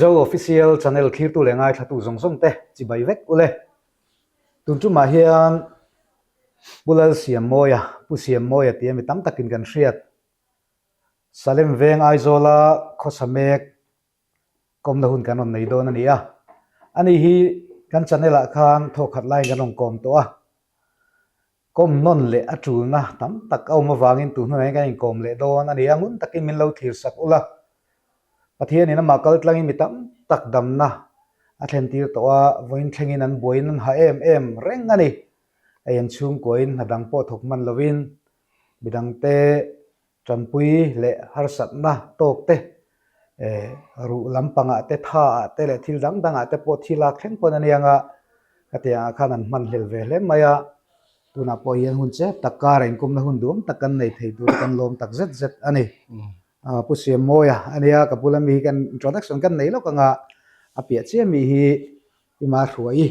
Mizo Official Channel thlirtu leh ngaithlatu zawng zawng te chibai vek ule. Tun tumah hian Pu Lalsiammawia, Pu Siammawia tia mi tam takin kan hriat, Salem Veng Aizawla khawsa mek kawmna hun kan rawn nei dawn a ni a. Ani hi kan channel ah khan thawkhat laiin kan rawn kawm tawh a. Kawm nawn leh a tulna tam tak a awm avangin tun hunah hian kan inkawm leh dawn a ni a, ngun takin min lo thlir sak ula. Pathianin amah kal tlangin mi tam tak damna a thlen tir tawh a, vawiin thlengin an buaiin an ha em em reng a ni. A en chhungkuain hna dang pawh thawk hman lovin midangte Tanpui leh harsatna tawk te, ruh lampangah te, tha ah te leh thil dang dangah te pawh thil lak thleng pawn a nia nga, khatiang ah khan an hman hlel ve hle mai a, tunah pawh hian hun chep tak kar a inkumna hun duam tak kan nei thei tur kan lawm tak zet zet a ni. Pu Siammawia a nia, ka bula mi hi kan introduction kan nei lawk anga a piah chiah mi hi Pi Mahruaii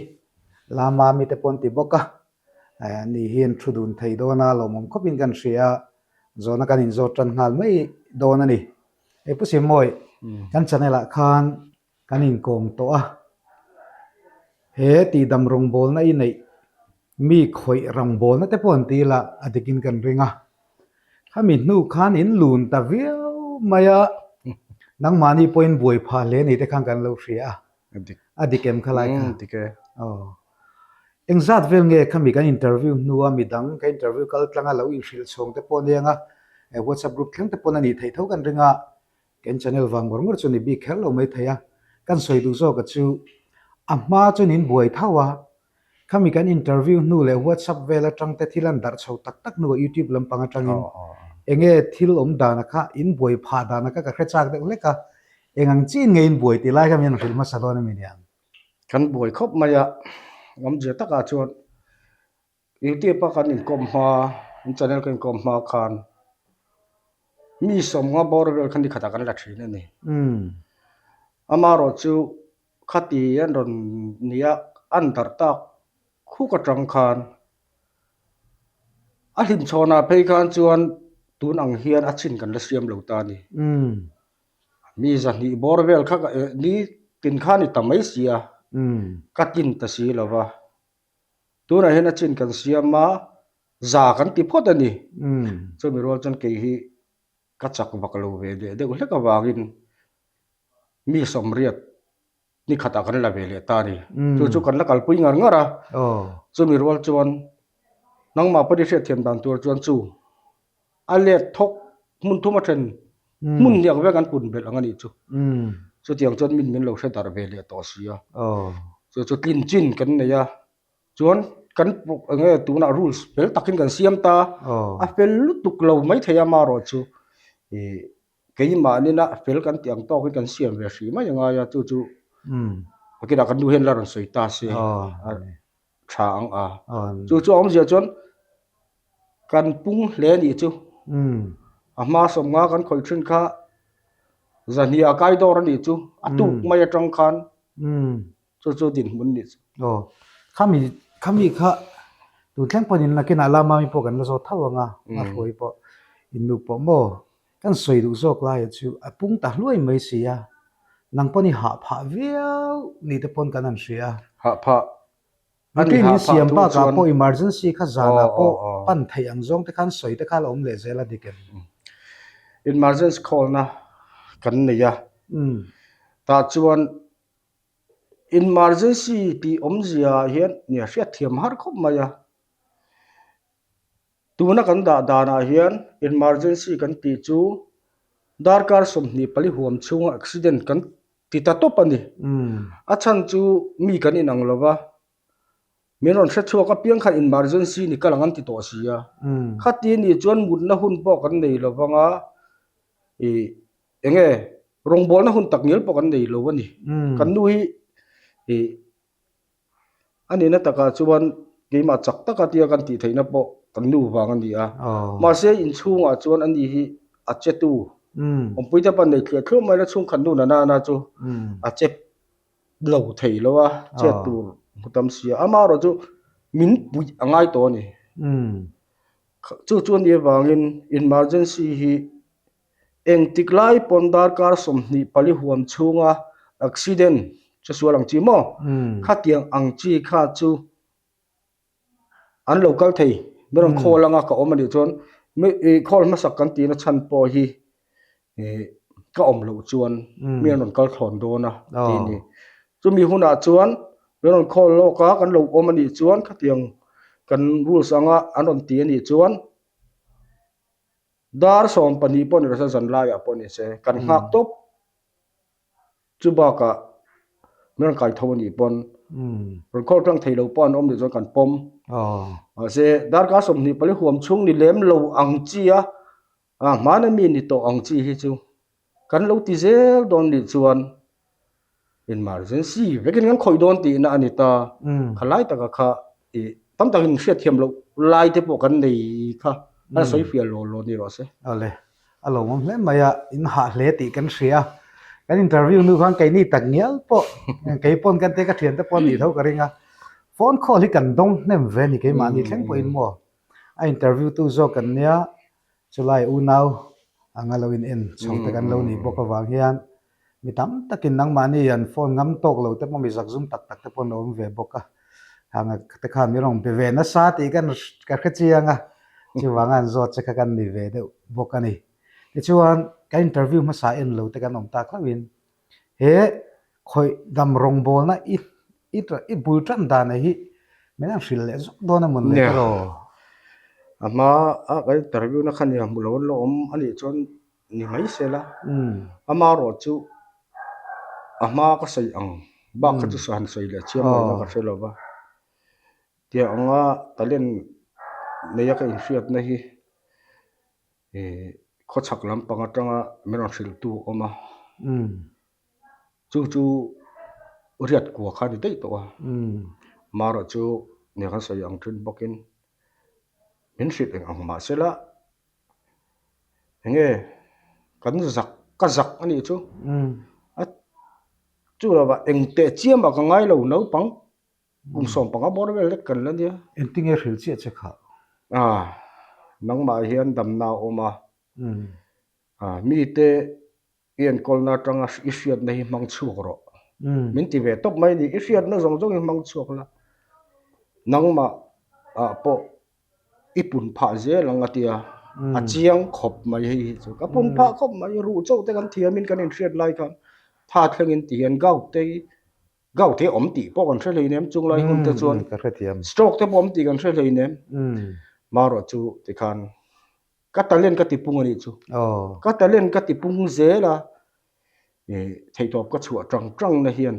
Lama mite pawh an ti bawk a, Ni hian thu dun thei dawn a, lawmawm khawpin kan hria a, zawhna kan inzawt tan nghal mai dawn a ni. Hei Pu Simmawi, kan channel ah khan kan inkawm tawh a, he tihdam rawngbawlna i neih mi khawih rawngbawlna te pawh an ti ila a dikin kan ring a, khami hnu khan in lun ta viau mai a, nangmahni pawhin buai phah hle ni te khan kan lo hria a. A dik. A dik em kha lai kha? Umm dik e. Aw. Engzat vel nge khami kan interview hnua midang ka interview kal tlanga lo inhrilh chhawng te pawh aniang a, WhatsApp group thleng te pawn a nih theih tho kan ring a, kan channel vang ngawr ngawr chu ni bik kher lo mai thei a. Kan sawi duh zawk a chu a hma chuan in buai tho a, Khami kan interview hnu leh WhatsApp vel atang te thil an darh chho tak tak hnuah YouTube lampang atangin enge thil awm dana kha in buai phah dana kha ka hre chak deuh hlek a, eng ang chiin nge in buai tih lai kha min hrilh hmasa dawn a mi niang. Kan buai khawp mai a, awmzia takah chuan YouTube a kan inkawm hma, in channel kan inkawm hma khan mi sawmnga bawr vel kha nikhatah kan la thin a ni. Amaherawhchu chu Khati an rawn nia an darh tak khuk atang khan a hlimchhawnah phei khan chuan tun ang hian a chin kan la siam lo ta a ni. Mi zahnih bawr vel kha ka eh ni tin kha a ni ta mai si a, ka tin ta si lo va. Tunah hian a chin kan siam a, za kan ti phawt a ni. Chumi rual chuan kei hi ka chak vak lo ve leh deuh hlek avangin mi sawmriat ni khatah kan la ve leh ta a ni. Chu chu kan la kalpui ngar ngar a, chumi rual chuan nangmah pawhin i hriatthiam dan tur chuan chu a let thawk hmun thum a then hmun hniak vek an pun belh ang a nih chu. Chutiang chuan min min lo hre darh ve leh tawh si a, chu chu tlin chin kan nei a. Chuan kan eng nge tunah rules fel takin kan siam ta a fel lutuk lo maithei a amaherawh chu ih keimahni na fel kan tih ang tawkin kan siam ve hrih mai a ngai a chu chu nakinah kan nu hian la rawn sawi ta se a tha ang a chu chu a awmzia chuan kan pung hle a nih chu a hma sawmnga kan khawih thin kha zahnih a kai dawr a nih chu a tuk mai atang khan. Chu chu dinhmun nih chu. Aw, khami khami kha tun thleng pawhin in nakinah la mami pawh kan la zawt tho ang a, a hruai pawh in nu pawh maw kan sawi duh zawk laia chu a pung ta hluai mai si a, nang pawn i hah phah viau ni te pawn kan han hria a. Hah phah a ni hah phah tu chuan. Pawh emergency kha zanah pawh pan theih ang zawng te khan sawi te kha la awm leh zel a dik em? Emergency call na kan nei a, tah chuan Emergency tih awmzia ah hian nia hriatthiam har khawp mai a, tuna kan dah danah hian emergency kan tih chu darkar 24 huam chhunga accident kan ti ta tawp a ni. A chhan chu mi kan inang lo va, min rawn hre chhuak apiang khan emergency ni kal ang an ti tawh si a, khati nih chuan mutna hun pawh kan nei lo vang a, ih. Eng nge rawngbawlna hun tak ngial pawh kan nei lo a ni. Kan nu hi ih a nihna takah chuan keimah chak taka tia kan tih theihna pawh kan nu vang a ni a. Mahse inchhungah chuan ani hi a che tu. Awmpuite pawh an nei thliah thluah mai a, chhungkhat nu nana na chu a che lo thei lo a, chet tur hmu tam si a. Amaherawhchu min puih a ngai tawh a ni. Chu chu a nih avangin emergency hi Engtik lai pawn darkar 24 huam chhunga Accident che sual ang chi maw? Khatiang ang chi kha chu an lo kal thei. Mi rawn call anga ka awm a nih chuan mi ih call hmasak kan tihna chhan pawh hi ih ka awm loh chuan mi an rawn kal thlawn dawn a tih a ni. Chumi hunah chuan min rawn call lawk a kan lo awm a nih chuan khatiang kan rules anga an rawn ti a nih chuan Dar 12 pawh ni rawh se, zan laiah pawh ni se, kan nghak tawp. Chu bakah min rawn kai tho a nih pawn rawn call tlang thei lo pawh an awm nih chuan kan pawm. Mahse, darkar 24 huam chhung ni lem lo ang chi a, hmana mi ni tawh ang chi hi chu kan lo ti zel dawn nih chuan Emergency vekin kan khawih dawn tihna a ni ta. Khalai taka kha ih tam takin hriatthiam loh lai te pawh kan nei kha a sawi fiah law law ni rawh se. Awle, a lawmawm hle mai a, in hah hle tih kan hria. Kan interview hnu khan keini tak ngial pawh, kei pawn kan te ka thiante pawh nih tho ka ring a, phone call hi kan dawng hnem ve a ni keimahni thleng pawhin maw. A interview tu zawk kan nia, chulai unau anga lo in en chho te kan lo nih bawk avang hian Mi tam takin nangmahni an phone ngam tawk lo te pawh mi zakzum tak tak te pawh an lo awm ve bawk a, hang te khan min rawn be ve nasa tih ka ka hre chiang a, chuvanga an zawt che kha kan ni ve deuh bawk a ni. Tichuan kan interview hmasa en lo te kan awm tak hlauhin he khawih dam rawngbawlna i i i bul tan dan hi min han hrilh leh zawk dawn a mawn le ka raw. A hma a kan interview na kha nia hmu lo an lo awm a nih chuan ni mai se la, amaherawh chu a hma ka sawi ang bak kha chu han sawi leh chiang mai na ka hre lo va, tiang anga talent neia ka inhriatna hi ih khawchhak lampang atanga min rawn hrilhtu a awm a, chu chu riat kua kha a ni daih tawh a, amaherawh chu nia kan sawi ang thin bawkin min hrilh eng ang mahse la. Enge kan zak ka zak a nih chu a chu lo ah eng teh chiam ah ka ngai lo naupang kum 15 bawr vel lek kan la nia. Engtinge hrilh chiah che kha? A nangmah hian damna a awm a, mite I enkawlna atanga i hriatna hi hmang chhuak rawh. Min ti ve tawp mai a ni. I hriatna zawng zawng hi hmang chhuak la, nangmah ah pawh i pun phah zel ang a tia, a chiang khawp mai hei hi chu. Ka pun phah khawp mai, ruh chauh te kan thiamin kan inhriat lai khan tha thlengin ti hian gout te hi, gout hi awm tih pawh kan hre hleinem chunglai hun te chuan stroke te pawh awm tih kan hre hleinem. Marawh chu tikhan. Ka talent ka tipung a nih chu. Ka talent ka tipung zel a, theihtawp ka chhuah tang tang na hian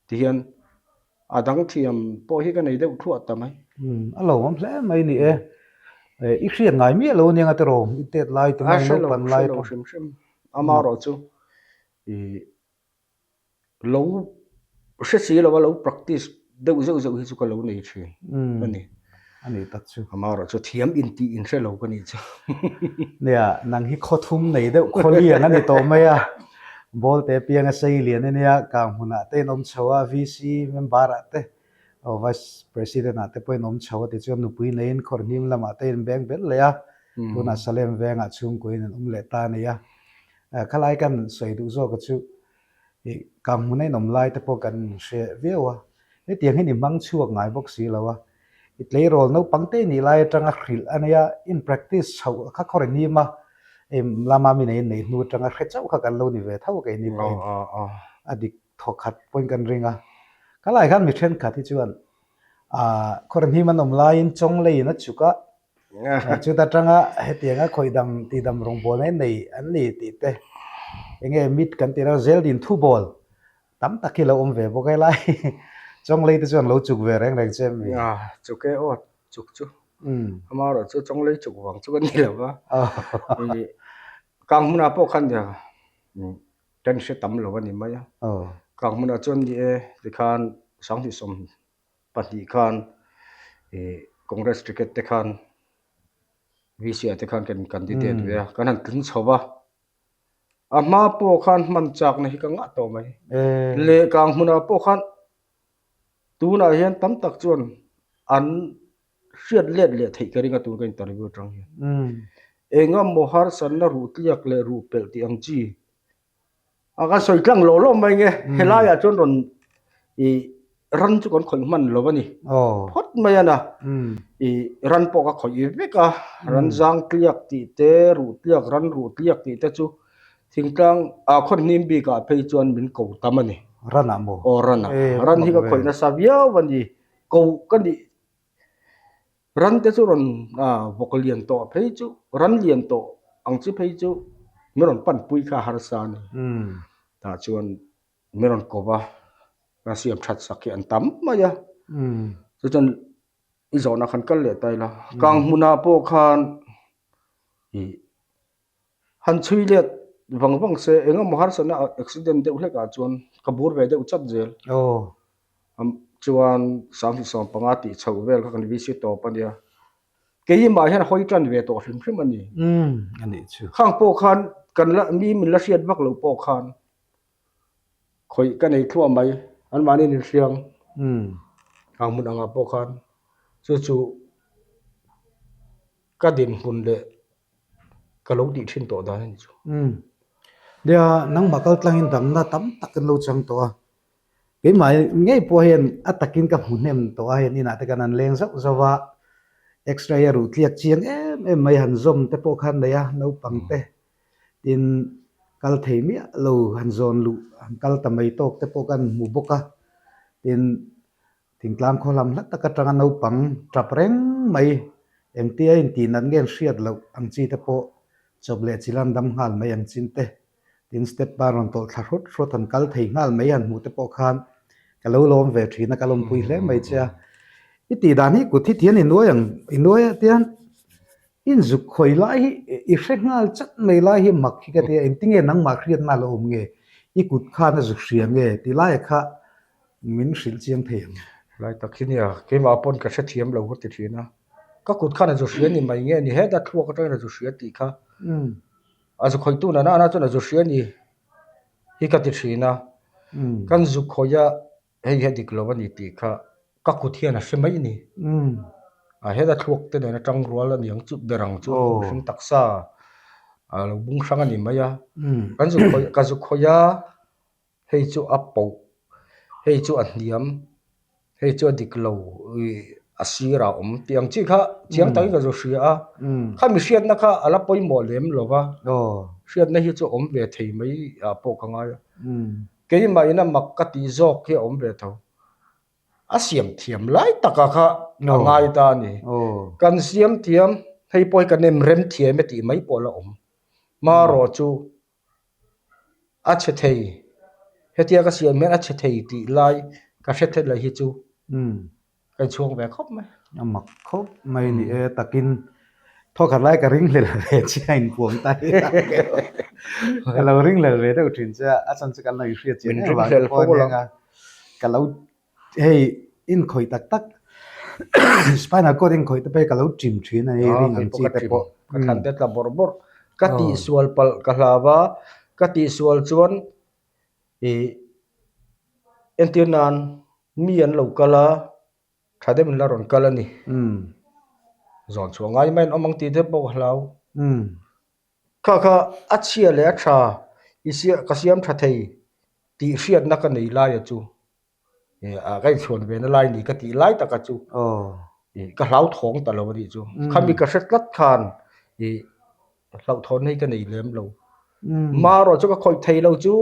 tihian a dang thiam pawh hi ka nei deuh thluah ta mai. A lo awm hle mai ni e. I hriat ngai miah lo ania nga tiraw i tet lai te mai naupan lai pawh. A hre lo hrim hrim. Amaherawh chu Lo hre si lo a, lo practice deuh zeuh zeuh hi chu ka lo nei thin a ni. A ni tak chu. Amaherawh chu thiam intih inhre lo ka nih chu. Nia, nang hi khaw thum nei deuh khaw lian a ni tawh mai a. Ball te piang a sei lian a nia, kang hmunah te in awm chho a, VC member ah te, Vice President ah te pawh in awm chho a tichuan nupui neiin khawrhnim lamah te in beng belh leh a, tunah Salem vengah chhungkuain an awm leh ta a ni a. Khalai kan sawi duh zawk a chu ih kang hmun a inawm lai te pawh kan hre viau a, hetiang hian i hmang chhuak ngai bawk si lo a, i tleirawl naupang te nih lai atanga hrilh a nia, in practice chhoh kha khaw reng him a, hei lama mi nei neih hnu atanga hre chauh kha kan lo ni ve tho a keini pawhin a dik thawkhat pawhin kan ring a, khalai khan mi thenkhat hi chuan ah khaw reng him an awm laiin chawng leiin a chuk a, Chuta tanga hetianga khawih dam tih dam rawngbawlna hi nei an ni tih te enge mit kan tih reuh zel din thubawl tam tak hi lo awm ve bawk e lai chawnglei te chuan lo chuk ve reng reng che em mi? Chuk e aw chuk chu amaherawh chu chawnglei chuk vang chu ka ni lo va kang hmunah pawh khan nia kan hre tam lo a ni mai a kang hmunah chuan ni e tikhan 20 khan ih Congress ticket te khan VC ah te khan kan candidate ve a, kan han tling chho va, a hma pawh khan hman chakna hi ka ngah tawh mai. Lehkang hmunah pawh khan tunah hian tam tak chuan an hriat let leh theih ka ring a tun ka interview atang hian. Engemaw harsatna ruh tliak leh ruh pelh tih ang chi. A kan sawi tlang lawh lawh mai nge helaiah chuan rawn i ran chu kan khawih hman lo a ni phawt mai a na i ran pawh ka khawih vek a ran zang tliak tih te ruh tliak ran ruh tliak tih te chu thingtlang ah khawn hnim bik ah phei chuan min ko tam a ni ran ah maw aw ran ah ran hi ka khawih nasa viau a ni ko ka nih Ran te chu rawn vawk lian tawh phei chu ran lian tawh ang chi phei chu min rawn panpui kha harsa a ni. Tah chuan min rawn ko va, ka siam that sak hi an tam mai a. Chu chuan i zawhna khan kal leh ta ila, kang hmunah pawh khan ih Han chhui let vang vang se eng emaw harsatna accident deuh hlek ah chuan ka bur ve deuh chat zel. Chuan 2015 tih chhoh vel kha kan VC tawp a nia. Keimah hian hawi tan ve tawh hrim hrim a ni. Khang pawh khan kan la mi min la hriat vak lo pawh khan khawih ka nei thluah mai anmahni in hriang ang hmun angah pawh khan chu chu ka dinhmun leh ka lo tih thin tawh dan a ni chu. Umm. Nia, nangmah kal tlangin damna tam tak kan lo chang tawh a. Keimah ngei pawh hian a takin ka hmu hnem tawh a, hei inah te kan han leng zauh zauh a, x-ray a ruh tliak chiang em em mai han zawm te pawh khan nei a, naupang te tin kal thei miah lo han zawn luh han kal ta mai tawk te pawh kan hmu bawk a, tin Thingtlang khaw hlam hla tak atanga naupang tap reng mai engtia intih nat nge an hriat loh ang chi te pawh chawp leh chil an dam nghal mai ang chin te tin step pa rawn tawlh thla hrut hrut han kal thei nghal mai han hmuh te pawh khan ka lo lawm ve thin a ka lawmpui hle mai che a. I tih dan hi kut hi tian i nuai ang i nuai ah tian inzuk khawi lai hi i hre nghal chat mai lai hi mak hi ka ti a engtinge nangmah hriatna a lo awm nge i kut khan a zuk hria nge ti laiah kha Min hrilh chiang thei ang. Lai tak hi nia, keimah pawn ka hrethiam lo ka ti thin a. Ka kut khan a zu hria ni mai nge ni, heta thluak atangin a zu hria tih kha. A zu khawihtu nana ana chuan a zu hria ni hi ka ti thin a. Kan zu khawih a, hei hi a dik lo a ni tih kha ka kut hian a hre mai ni. A heta thluak te nen atang rual a ni ang chu ber ang chu mihring taksa a lo bung hrang a ni mai a. Kan zu khawih, ka zu khawih a. Hei chu a poh, hei chu a hniam, hei chu a dik lo ih a sir a awm tih ang chi kha chiang takin ka zu hria a, khami hriatna kha a la pawimawh lem lo va, hriatna hi chu awm ve thei mai ah pawh ka ngai a, keimah ina mak ka tih zawk hi a awm ve tho, a siam thiam lai taka kha a ngai ta a ni, kan siam thiam hei pawh hi kan em rem thiam e tih mai pawh a la awm, hmarawh chu. A chhe thei, hetia ka siam hian a chhe thei tih lai ka hre thet lai hi chu ka inchhuak ve khawp mai. A mak khawp mai ni e, takin thawkhat lai ka ringhlel ve che a inpuang ta hi ka lo ringhlel ve deuh thin che a, a chhan chu kan lo inhriat chian em avang te pawh a nia ka lo Hei inkhawih tak tak spinal cord inkhawih te pawh hi ka lo ṭim ṭhin a ni ring ang chi te pawh. Ka thlan te tla bawrh bawrh. Ka tihsual palh ka hlau a, ka tihsual chuan ih entir nan mi an lo kal a, tha deuhin la rawn kal a ni. Zawn chhuah ngai mai an awm ang tih te pawh ka hlau. Kha kha a chhia leh a tha i siam ka siam tha thei tih hriatna ka nei laia chu ka inchhuan ve na lai ni ka tih lai taka chu ka hlauthawng ta lo a nih chu. Khami ka hre tlat khan ih hlauhthawn hi ka nei lem lo. Marawh chu ka khawih thei lo chu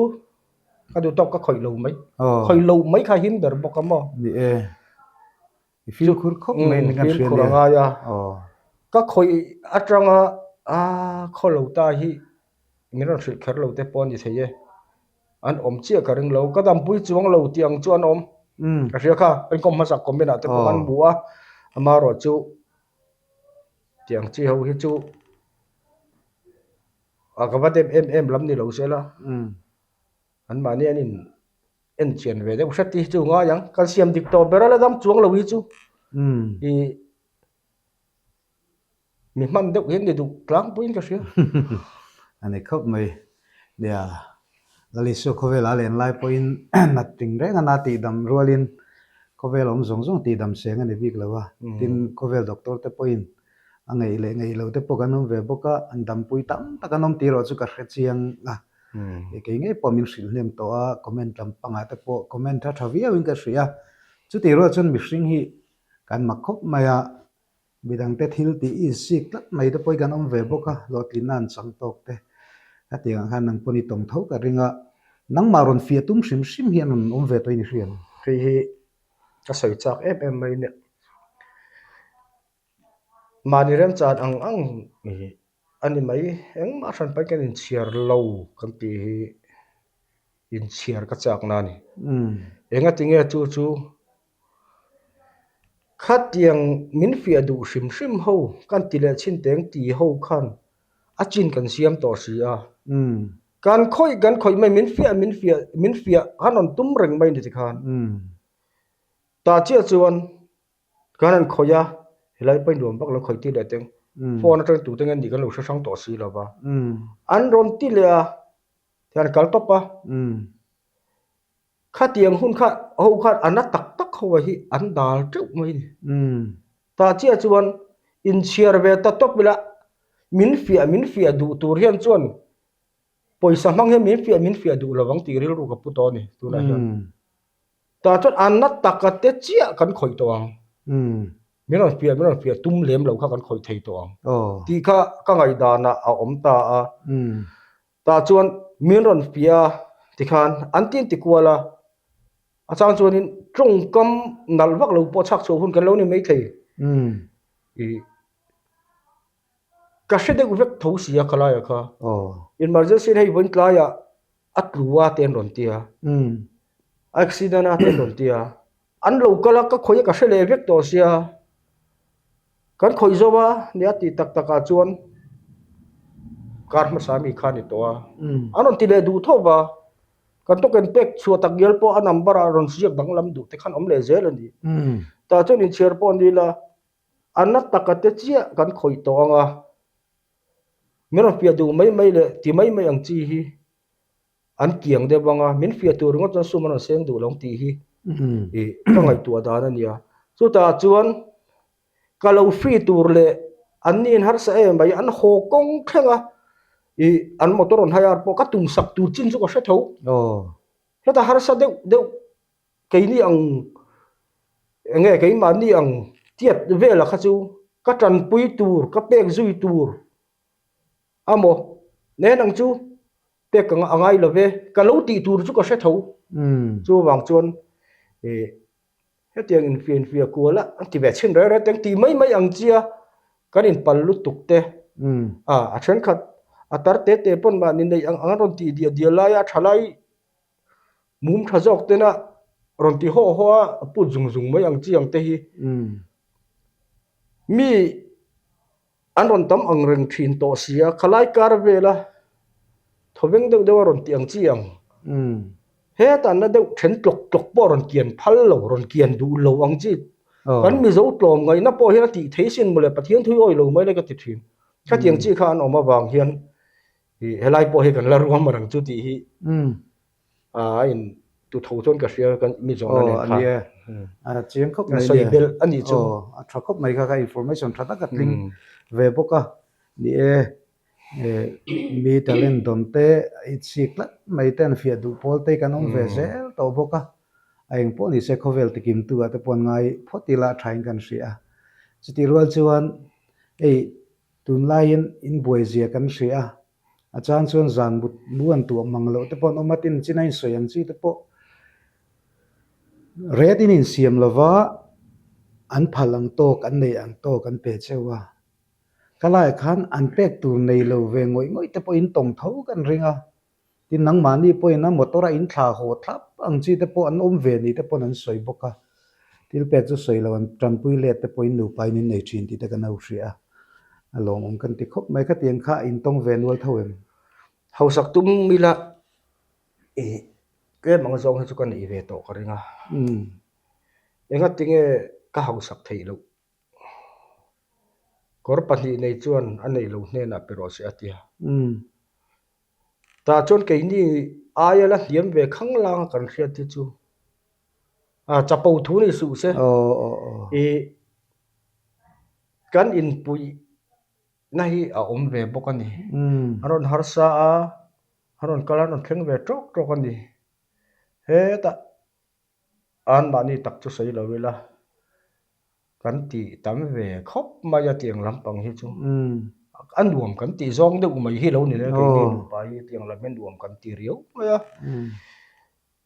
ka duh tawk ka khawih lo mai. Khawih lo mai kha him ber bawk a maw. Ni e. I fimkhur khawp mai in kan hria nia. Fimkhur a ngai a. Ka khawih atanga a khaw lo ta hi min rawn hrilh kher lo te pawh a ni thei e. An awm chiah ka ring lo. Ka dampui chuang lo tih ang chu an awm. Ka hria kha kan kawm hmasa comment ah te pawh kan hmu a. Amaherawh chu tiang chi ho hi chu a ka va dep em em lam ni lo se la. Anmahni an in en chian ve deuh hret hi chu ngai ang. Kan siam dik tawh ber a la dam chuang lo hi chu ih mi hman deuh hian ni duh tlangpuiin ka hria. A ni khawp mai. Nia, Lalisua khawvela a len lai pawhin nat ting reng a na tihdam rualin khawvel awm zawng zawng tihdam seng a ni bik lo a. Tin, khawvel doctor te pawhin a ngeih leh ngeih lo te pawh kan awm ve bawk a, an dampui tam tak an awm tih erawh chu ka hre chiang a. Kei ngei pawh min hrilh hnem tawh a, comment lam pangah te pawh comment tha tha viauin ka hria. Chutih rual chuan mihring hi kan mak khawp mai a, midangte thil tih insik tlat mai te pawh hi kan awm ve bawk a, hlawhtlinna an chang tawk te. Hetiang ah khan nang pawn i tawng tho ka ring a, nangmah rawn fiah tum hrim hrim hian rawn awm ve tawhin i hria ang. Hei hi ka sawi chak em em mai nia. Mahni remchan ang ang a ni mai, engmah hran pahin kan inchhiar lo kan tih hi inchhiar ka chakna a ni. Engatinge chu chu khatiang min fiah duh hrim hrim ho kan ti leh chhin teng ti ho khan a chin kan siam tawh si a. Kan khawih kan khawih mai min fiah min fiah min fiah khan rawn tum reng mai ni tikhan. Tah chiah chuan Kan han khawih a, helai pawhin nuam vak lo khawih tir leh teng. Phone atang tute nge nih kan lo hre hrang tawh si lo va. An rawn ti leh a, tihian an kal tawp a. Khatiang hun kha ho khan a na tak tak ho hi an dal teuh mai a ni. Tah chiah chuan inchhiar ve ta tawp ila min fiah min fiah duh tur hian chuan pawisa hmang hian min fiah min fiah duh lovang tih rilru ka pu tawh a ni tunah hian. Tah chuan a na taka te chiah kan khawih tawh ang. Min rawn fiah, min rawn fiah tum lem lo kha kan khawih thei tawh ang. Tih kha ka ngaihdanah a awm ta a. Tah chuan min rawn fiah a tikhan an ti an ti kual a. A chang chuanin tawngkam nalh vak lo pawh chhak chhuah hun kan lo ni maithei. Ih ka hre deuh vek tho si a khalaiah kha. Emergency hei vawiin tlaiah a tlu a te an rawn ti a, accident a te an rawn ti a, an lo kal a ka khawih a ka hre leh vek tawh sia, kan khawih zo a nia tih tak tak ah chuan kar hmasa mi kha a ni tawh a, an rawn ti leh duh tho va, kan token pek chhuah tak ngial pawh a number ah rawn ziak danglam duh te khan awm leh zel a ni, tah chuan inchhiar pawh ni la a na taka te chiah kan khawih tawh ang a. Min rawn fiah duh mai mai leh ti mai mai ang chi hi an kiang deuh ang a, min fiah tur ringawt chuan sum an rawn seng duh lo ang tih hi ih ka ngaihtuah dan a nia. Chutah chuan ka lo free tur leh an ni in harsa em mai an haw kawng thleng a ih an motor rawn hire pawh ka tum sak tur chin chu ka hre tho. Heta harsa deuh deuh Keini ang eng nge keimahni ang tiat vela kha chu ka tanpui tur ka pek zui tur a maw nen ang chu pek ka a ngai lo ve ka lo tih tur chu ka hre tho chuvang chuan ih hetiang infiah infiah kual a an ti ve chhin reng reng teng tih mai mai ang chia kan inpal lutuk te a a thenkhat a tar te te pawn mahni neih ang ang an rawn tih diah diah laia a tha lai Mum tha zawk tena rawn ti haw haw a put zung zung mai ang chi ang te hi mi an rawn tam ang reng thin tawh si a khalai kar vela thawveng deuh deuh a rawn ti ang chi ang hetah na deuh then tlawk tlawk pawh rawn kian phal lo rawn kian duh lo ang chi kan Mizo tlawm ngaihna pawh hian a tih theih sin mawle Pathian thui awi lo mai le ka ti thin khatiang chi kha an awm avang hian Ih helai pawh hi kan la ruam reng chu tih hi a in tu tho chuan ka hria kan mi zawhna nen kha. Aw a nia chiang khawp mai sawi belh a nih chu. Aw a tha khawp mai kha kha information tha tak a tling ve bawk a ni e mi talent dawn te i chhik tlat mai te an fiah duh pawl te kan awm ve zel tawh bawk a a eng pawh ni se khawvel tikim tu ah te pawh an ngai phawt ila a tha in kan hria a chutih rual chuan hei Tunlaiin inbuaizia kan hria a, a chang chuan zan but mu an tuah mang loh te pawh an awm a, tin chin a insawi ang chi te pawh ret in insiam lova an phal ang tawk an neih ang tawk an pe cheu a. Ka laiah khan an pek tur nei lo ve ngawih ngawih te pawh in tawng tho kan ring a, Tin, nangmahni pawhin a motor a inthlah haw thlap ang chi te pawh an awm ve ni te paw'n an sawi bawk a. Thil pek chu sawi lo an tanpui let te pawhin nupain in nei thin tih te kan ho hria a. A lawmawm kan ti khawp mai. Khatiang kha a intawng ve nual tho em? Hausak tum ila ih tlem ang zawng hi chu ka neih ve tawh ka ring a. Engatinge ka hausak theih loh? Kawr pahnih nei chuan a neih loh hnenah pe rawh se a ti a. Tah chuan keini aia la hliam ve khang lang a kan hriat hi chu a chapo thu ni suh se. Ih kan inpuih na hi a awm ve bawk a ni. A rawn harsa a. An rawn kal a, an rawn thleng ve tawk tawk a ni. Hetah anmahni tak chu sawi lo ila kan tih tam ve khawp mai a tiang lampang hi chu. A nuam kan tih zawng deuh mai hi lo ni le keini nupa hi tiang lam hi nuam kan ti riau mai a.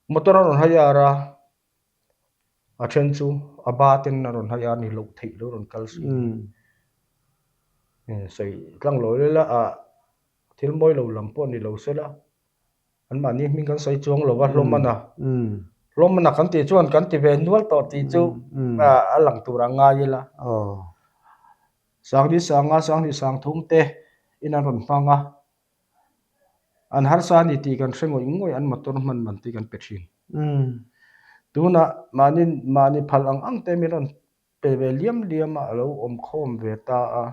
Motor a rawn haiar a, a then chu a ba ten a rawn haiar ni loh theih lo rawn kal si. Sawi tlang lo ila ah thil mawi lo lam pawh ni lo sela anmahni hming kan sawi chuang lo va hlawm a na. Hlawm a na kan tih chuan kan ti ve nual tawh tih chu a lang tur a ngai ila. Sangni sanga sangni sangthum te in an rawn hmang a. An harsa a ni tih kan hre ngawih ngawih an motor hman man te kan pe thin. Tunah mahni mahni phal ang ang te min rawn pe ve liam liam a, a lo awm khawm ve ta a.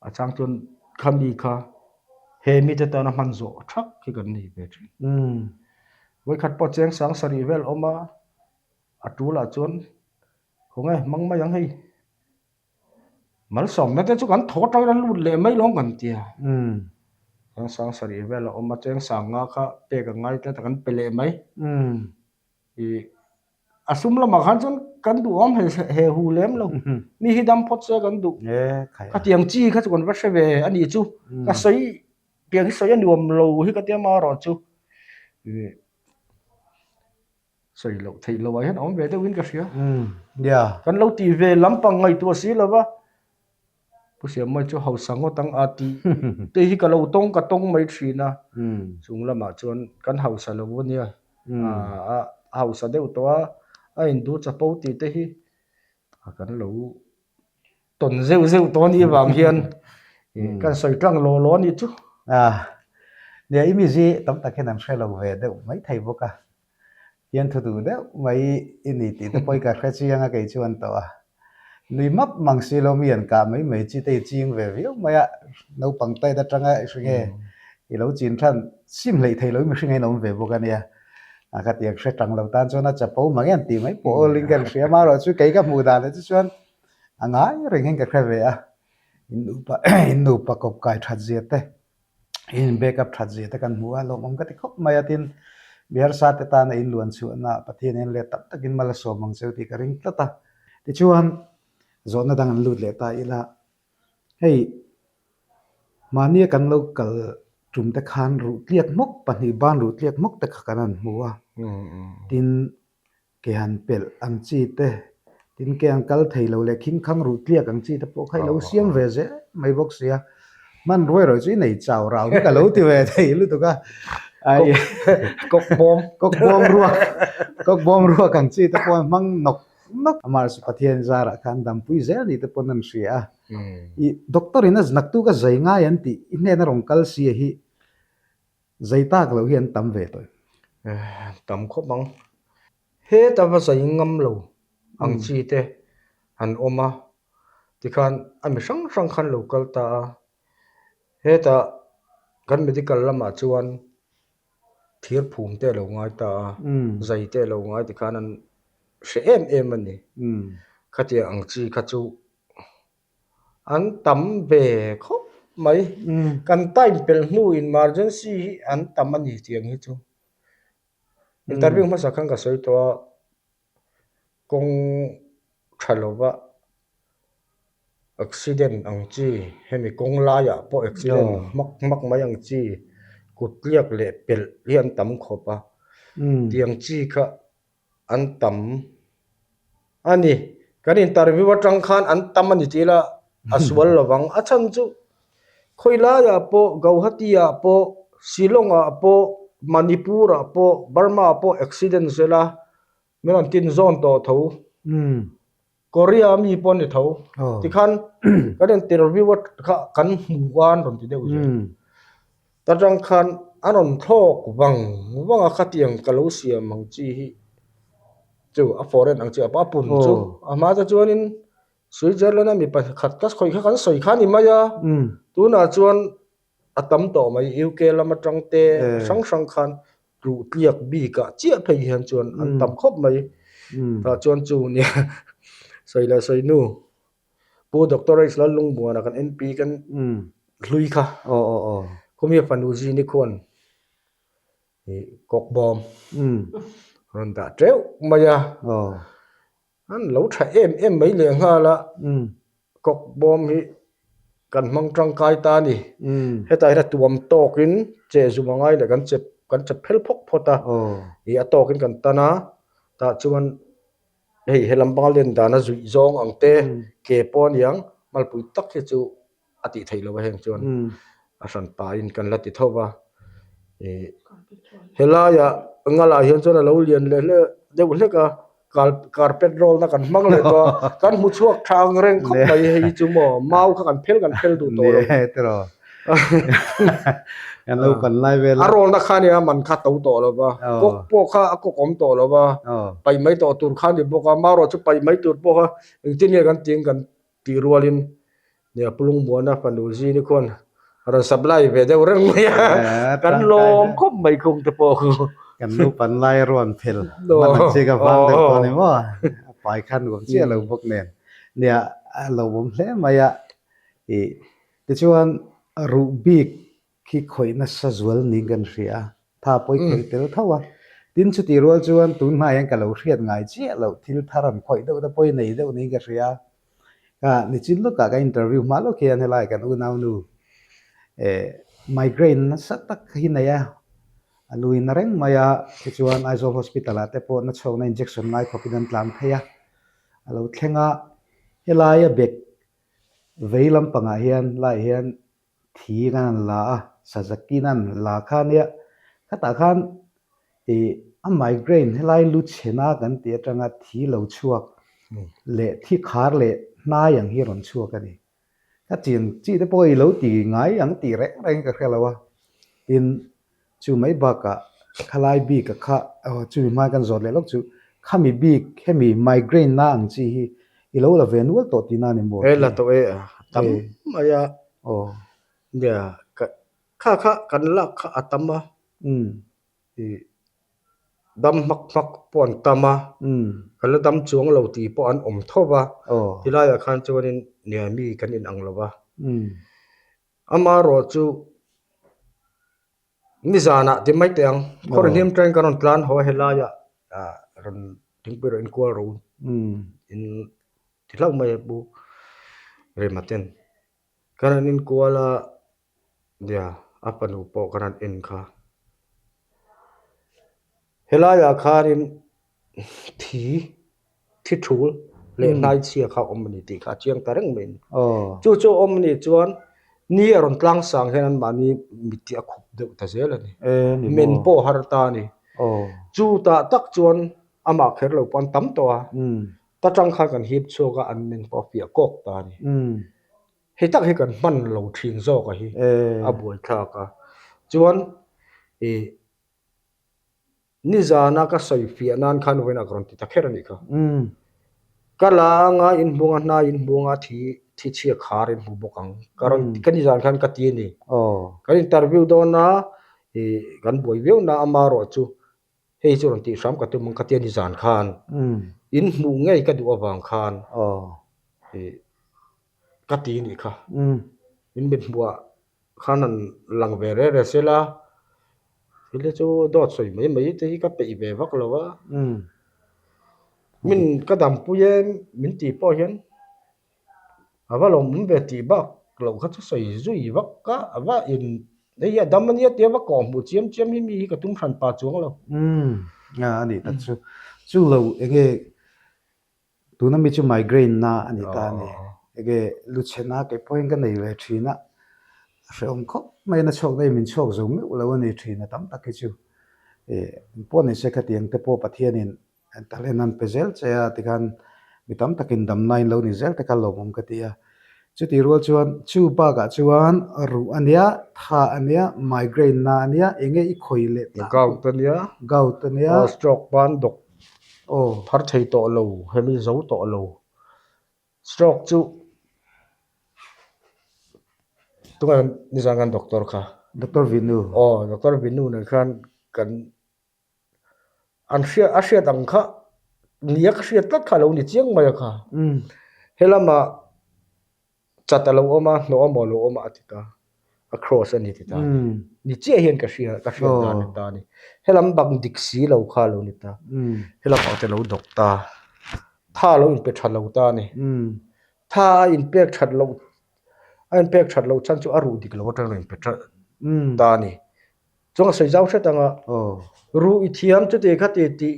A chang chuan khami kha he mite tana hman zawh thak hi kan nei ve thin. Vawikhat pawh cheng sang sarih vel awm a, a tulah chuan khawnge hmang mai ang hei. Malsawmna te chu kan thaw atangin a lut leh mai lawng kan ti a. Cheng sang sarih vel a awm a, cheng sang nga kha pek a ngai tlat a kan pe leh mai. Ih a sum lamah khan chuan kan duhawm he he hu lem lo. Mi hi dam phawt se kan duh. Khatiang chi kha chu kan va hre ve a nih chu. Ka sawi piang hi sawi a nuam lo hi ka tia marawh chu. Ih. Sawi loh theih loh ah hian a awm ve deuhin ka hria. Kan lo tih ve lampang ngaihtuah si lo va, Pu Siammawi chu hausa ngawt ang a tih te hi ka lo tawng ka tawng mai thin a. Chung lamah chuan kan hausa lo a nia, a hausa deuh tawh a, a indu chapo tih te hi kan lo tawn zeuh zeuh tawh a nih avang hian kan sawi tlang law law a nih chu. Nia i mizi tam tak hian an hre lo ve deuh mai thei bawk a, hian thu duh deuh mai i ni tih te pawh i ka hre chiang a kei chuan tawh a. Nui map mang si lo mi an kah mai mai chi te i ching ve viau mai a, naupang tet atanga i hre nge i lo chin than sim hleih thei lo i mihring a inawm ve bawk a nia. A ka tiang hre tang lo tan chuan a chapo mang em tih mai pawh awlin ka inhria amaherawh chu kei ka hmuh dan ah chu chuan a ngai reng hian ka hre ve a, in nupa in nupa kawp kai that zia te in back up that zia te kan hmu a lawmawm ka ti khawp mai a tin mi harsa te tana in luan chhuahna Pathian hian let tam takin mal a sawm ang cheu tih ka ring tlat a tichuan zawhna dang an lut leh ta ila hei mahnia kan lo kal tum te khan ruh tliak hmawk pahnih ban ruh tliak hmawk te kha kan han hmu a tin Ke han pelh ang chi te, tin ke an kal thei lo leh khing khang ruh tliak ang chi te pawh kha i lo siam ve zel mai bawk sia. Hman ruai ruai chu i nei chau rau hi ka lo ti ve thei lutuk a. Ai Kawk bawm. Kawk bawm ruak, kawk bawm ruak ang chi te pawh an hmang nawk nawk. Amah chu Pathian zarah khan dampui zel ni te pawn an hria a. I doctor in a naktuk a zai ngai an tih i hnena rawn kal sia hi Zai tak loh hi an tam ve tawh. Tam khawp ang. Heta va zai ngam lo ang chi te an awm a, tikhan a mi hrang hrang khan lo kal ta a. Hetah kan medical lamah chuan thir phum te a lo ngai ta a, zai te a lo ngai tikhan an hre em em a ni. Khatiang ang chi kha chu An tam ve khawp mai. Kan time pelh hnu emergency hi an tam a ni tiang hi chu. Interview hmasa khan ka sawi tawh a, kawng tha lova accident ang chi hemi kawng laiah pawh accident hmak hmak mai ang chi kut tliak leh pelh hi an tam khawp a, tiang chi kha An tam a ni. Kan interview atang khan an tam a ni tih ila a sual lo vang. A chhan chu khawi laiah pawh Gauhati ah pawh Shillong ah pawh Manipur ah pawh Burma ah pawh accident zela min rawn tin zawn tawh tho. Korea mi pawh a ni tho. Tikhan kan interview a kha kan hmu a an rawn ti deuh zel. Ta tang khan a rawn thlawk vang vang a khatiang ka lo siam ang chi hi chu a foreign ang chi a pun chu a hma te chuanin Switzerland a mi pakhat ka khawi kha kan sawi kha a ni mai a tunah chuan a tam tawh mai UK lam atang te hrang hrang khan tluh tliak bikah chiah phei hian chuan an tam khawp mai tah chuan chu nia sawi leh sawi nu Pu Doctor H Lallungmuana kan MP kan hlui kha khawmi fanu zini khuan. Ih kawk bawm rawn dah teuh mai a. An lo tha em em mai leh nghal a, kawk bawm hi kan hmang tangkai ta a ni. Hetah hian a tuam tawkin che zum a ngai leh kan chep kan chep phel phawk phawt a, ih a tawkin kan tan a, tah chuan hei he lam banga len dana zuih zawng ang te ke pawh a niang malpui tak hi chu a tih theih loh a heng chuan a hran pahin kan la ti tho va ih helaiah ngalah hian chuan a lo lian leh hle deuh hlek a kal carpet roll na kan hmang leh tawh a kan hmu chhuak tha ang reng khawp mai hei hi chu maw mau kha kan phel kan phel duh tawh lo kan lo pan lai vel a roll na kha nia man kha to tawh lo va kawk pawh kha a kawk awm tawh lo va paih mai tawh tur kha a ni bawk a mau erawh chu paih mai tur pawh kha engtin nge kan tih ang kan Tih rualin nia Pu Lungmuana fanu Zini khuan a rawn supply ve deuh reng mai a, kan lawm khawp mai khung te pawh khu. Kan nupan lai a rawn phel hman ang che ka vang deuh tawh a ni maw? A pai kha nuam chiah lo bawk nen. Nia a lo awm hle mai a, ih tichuan ruh bik khi khawih nasa zual niin kan hria a, tha pawi khawih tel tho a. Tin chutih rual chuan tun hma hian ka lo hriat ngai chiah loh thil thar an khawih deuh te pawi nei deuh niin ka hria a. Ka nichin lawkah ka interview hma lawk hian helai kan unaunu eh migraine nasa tak hi nei a, a lui na reng mai a, tichuan Aizawl Hospital ah te pawh na chhawkna injection ngai khawpin an tlan phei a, a lo thleng a, helaia bag vei lampangah hian laiah hian Thi khan an la a, Sazakin an la kha nia. Khatah khan ih a migraine helai lu chhena kan tih atanga thi lo chhuak leh thi khar leh hnai ang hi a rawn chhuak a ni. Ka chian chi te pawh i lo ti ngai ang tih reng reng ka hre lo a. Tin, Chu mai bakah khalai bik a kha chumi hma kan zawt leh lawk chu khami bik hemi migraine na ang chi hi i lo la ve nual tawh tihna a ni maw? E la tawh e a tam mai a. Aw. Nia ka kha kha kan lak kha a tam a. I dam hmak hmak pawh an tam a. Kan la dam chuang lo tih pawh an awm tho va. Tilaiah khan chuanin nia mi kan inang lo va. Amaherawh chu nizanah ti mai teh ang, khaw hnim train ka rawn tlan haw a helaiah ah rawn thingpui rawh inkual rawh u in ti hlauh mai a pu Rema ten. Ka rawn inkual a nia a fanu pawh ka rawn en kha. Helaiah khanin thi thi thul leh hnai chhia kha awm a ni tih kha a chiang ta reng mai a ni. Chu chu a awm a nih chuan ni a rawn tlang sang hian anmahni mit hi a khup deuh ta zel a ni. Men pawh a har ta a ni. Chu tah tak chuan amah kher lo pawh an tam tawh a, ta tang khan kan hip chhuak a, an men pawh a fiah kawk ta a ni. Hei tak hi kan hman lo thin zawk a hi a buaithlak a. Chuan ih Nizana ka sawi fiah nan khan vawiinah ka rawn ti ta kher a nih kha. Ka la anga inhmung a hnai inhmung a thi thi chhia khar in hmu bawk ang. Ka rawn ka nizan khan ka ti a ni. Kan interview dawn a ih kan buai viau na amaherawh chu hei chu rawn tih hram ka tum ang ka ti a nizan khan. In hmuh ngei ka duh avang khan ih ka ti a nih kha. In mithmuhah Khan han lang ve reh reh sela, thil hi chu dawt sawi mai mai te hi ka peih ve vak lo a. Min ka dampui e min tih pawh hian a va lawmawm ve tih bak loh kha chu sawi zui vak a, a va in hei hi a dam ania tia va kawh hmuh chiam chiam hi mi hi ka tum hran pah chuang lo. Umm a nih tak chu. Chu lo enge Tuna mi chu migraine na a ni ta a ni. Enge lu chhena kei pawhin ka nei ve thin a, a hrehawm khawp mai a, na chhuak daih min chhuak zo meuh lo a ni thin a tam tak hi chu. Ih engpawh ni se khatiang te pawh Pathianin talent an pe zel che a tikhan mi tam takin damna in lo ni zel te kha lawmawm ka ti a. Chutih rual chuan chu bakah chuan ruh a nia, tha a nia, migraine na a nia, enge i khawi leh tlang Gout a nia, gout a nia, stroke ban dawk Aw. Phar thei tawh lo, hemi zo tawh lo. Stroke chu tunge nizan kan doctor kha? Doctor Vinu. Aw, Doctor Vinu nen khan kan an hriat a hriat ang kha nia ka hriat tlat kha a lo ni chiang mai a kha. Helama chat a lo awm a, hnawh a maw a lo awm a a ti ta. A cross a ni ti ta a ni. Ni chiah hian ka hria, ka hriat dan a ni ta a ni. Helam bak dik si lo kha a lo ni ta. Helam ah te lo dawk ta. Tha a lo inpe tha lo ta a ni. Tha a inpek that loh, a inpek that loh chhan chu a ruh dik lo atang a lo inpe tha ta a ni. Chuan ka sawi zau hret ang a, ruh i thiam chuti khati tih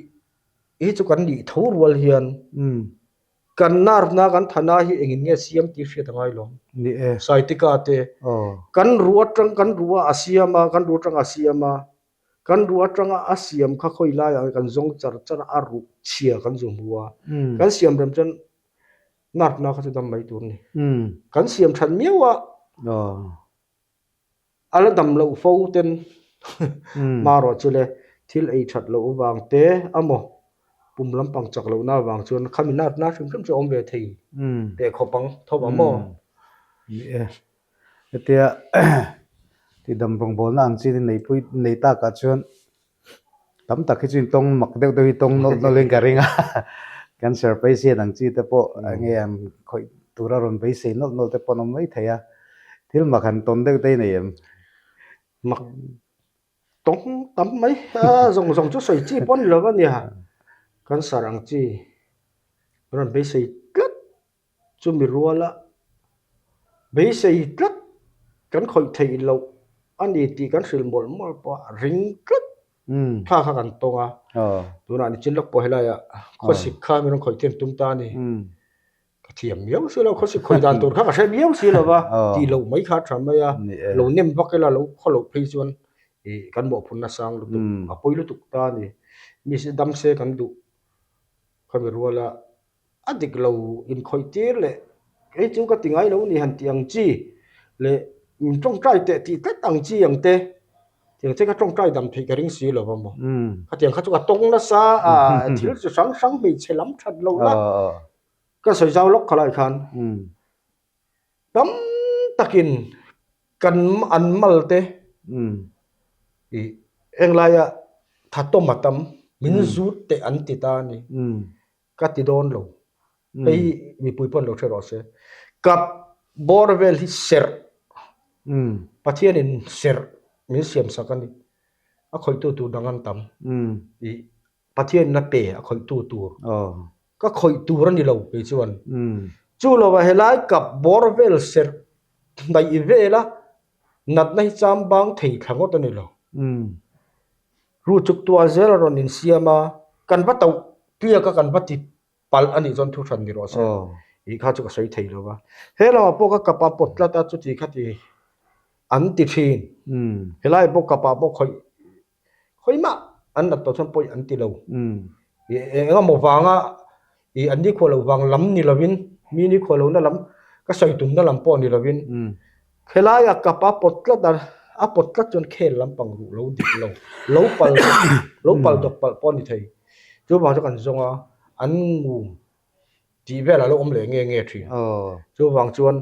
hi chu kan nih tho rual hian Kan nerve-na kan thana hi engin nge siam tih hriat a ngai lo. Ni e. Sciatica te. Kan ruh atang kan ruh a a siam a, kan ruh atanga a siam a, kan ruh atanga a siam kha khawi laiah nge kan zawng char char a, a ruh chhia kan zu hmu a. Kan siam rem chuan nerve-na kha chu dam mai tur a ni. Kan siam that miau a. A la dam loh fo ten hmarawh chu le thil ei that loh avang te amaw pum lampang chak lohna avang chuan khami natna hrim hrim chu a awm ve thei teh khawp ang tho ang maw? Ni e, hetia tidam rawngbawlna ang chin in neipui nei takah chuan Tam tak hi chu in tawng mak deuh deuh hi tawng nawlh nawlh in ka ring a, cancer patient ang chi te pawh enge an khawih tura rawn beisei nawlh nawlh te pawh an awm mai thei a, thil mak han tawn deuh te i nei em? Mak tawng tam mai a zawng zawng chu sawi chi pawh a ni lo a nia, cancer ang chi rawn beisei tlat Chumi ruala beisei tlat kan khawih theih loh a ni tih kan hrilh mawlh mawlh pawh a ring tlat thla kha kan tawng a. Tunah nichin lawk pawh helaiah khawsik kha min rawn khawih thiam tum ta a ni. Ka thiam miau si lo, khawsik khawih dan tur kha ka hre miau si lo va, tih loh mai kha a tha mai a. Lo nem vak ila lo khaw loh phei chuan ih kan mawhphurhna sang lutuk, a pawi lutuk ta a ni. Mi dam se kan duh khami ruala A dik lo inkhawih tir leh kei chu ka ti ngai lo ni han tih ang chi leh min tawngtai teh tih tlat ang chi ang te tiang che kha tawngtai dam theih ka ring si lo va maw. Khatiang kha chu ka tawng nasa a thil chi hrang hrang hmeichhe lam that lo na ka sawi zau lawk kha lai khan tam takin kan an mal te ih englaia thatawm a tam min zut teh an ti ta a ni. Ka ti dawn lo. Hei hi mipui pawh an lo hre rawh se. Kap bawr vel hi serh. Pathianin serh min siam sak a ni. A khawihtu tur dang an tam. Ih Pathianin a pe a khawihtu tur. Ka khawih tur a ni lo kei chuan. Chu lovah helai kap bawr vel serh hnaih vela natna hi cham bang thei thla ngawt a ni lo. Ru chuk tuah zel a rawn insiam a, kan va tauh tliak a kan va ti palh a nih chuan thu hran ni rawh se tih kha chu ka sawi thei lo va. He lamah pawh ka kap a pawt tlat a chuti kha ti an ti thin. Helai pawh kapah pawh khawih khawih mah an nat tawh chuan pawi an ti lo. Eng emaw vanga ih an nikhua loh vang lam ni lovin mi nikhua lohna lam ka sawi tumna lam pawh ni lovin khelaia kap a pawt tlat a a pawt tlat chuan khel lampang ruh lo dik lo lo pal lo pal dawk palh pawh a ni thei chuvang chu kan zawng a an ngum tih velah lo awm leh nge nge thin chuvang chuan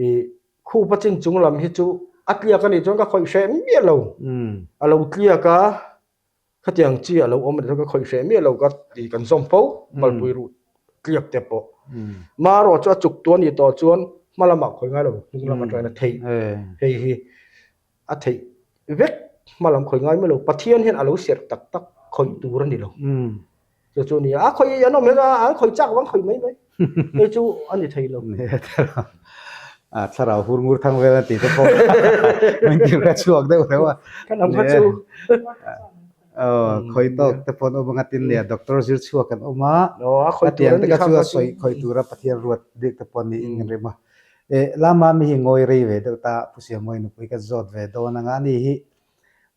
ih khupa chin chung lam hi chu a tliak a nih chuan ka khawih hreh miah lo a lo tliak a. Khatiang chi a lo awm a ni chuan ka khawih hreh miah lo ka ti kan zawm fo malpui ruh tliak te pawh. Marawh chu a chuk tu a nih tawh chuan hma lamah khawi ngai lo hnung lam atangin a theih hei hi a theih vek hma lam khawi ngai miah lo Pathian hian a lo serh tak tak khawih tur a ni lo. Chu chu a ni a, a khawih an awm hian an khawih chak vang khawih mai mai hei chu a ni thei lo. A thlarau hur ngur thang vel a tih te pawh min ti hre chhuak deuh reuh a. Ka lam kha chu. Khawih tawk te pawh an awm ang a tin nia doctor zir chhuak an awm a. A tiang te kha chu a sawi khawih tura Pathian ruat bik te pawh niin kan rim a. Lama mi hi ngawi rei ve deuh ta Pu Siamawi nupui ka zawt ve dawn ang a, ani hi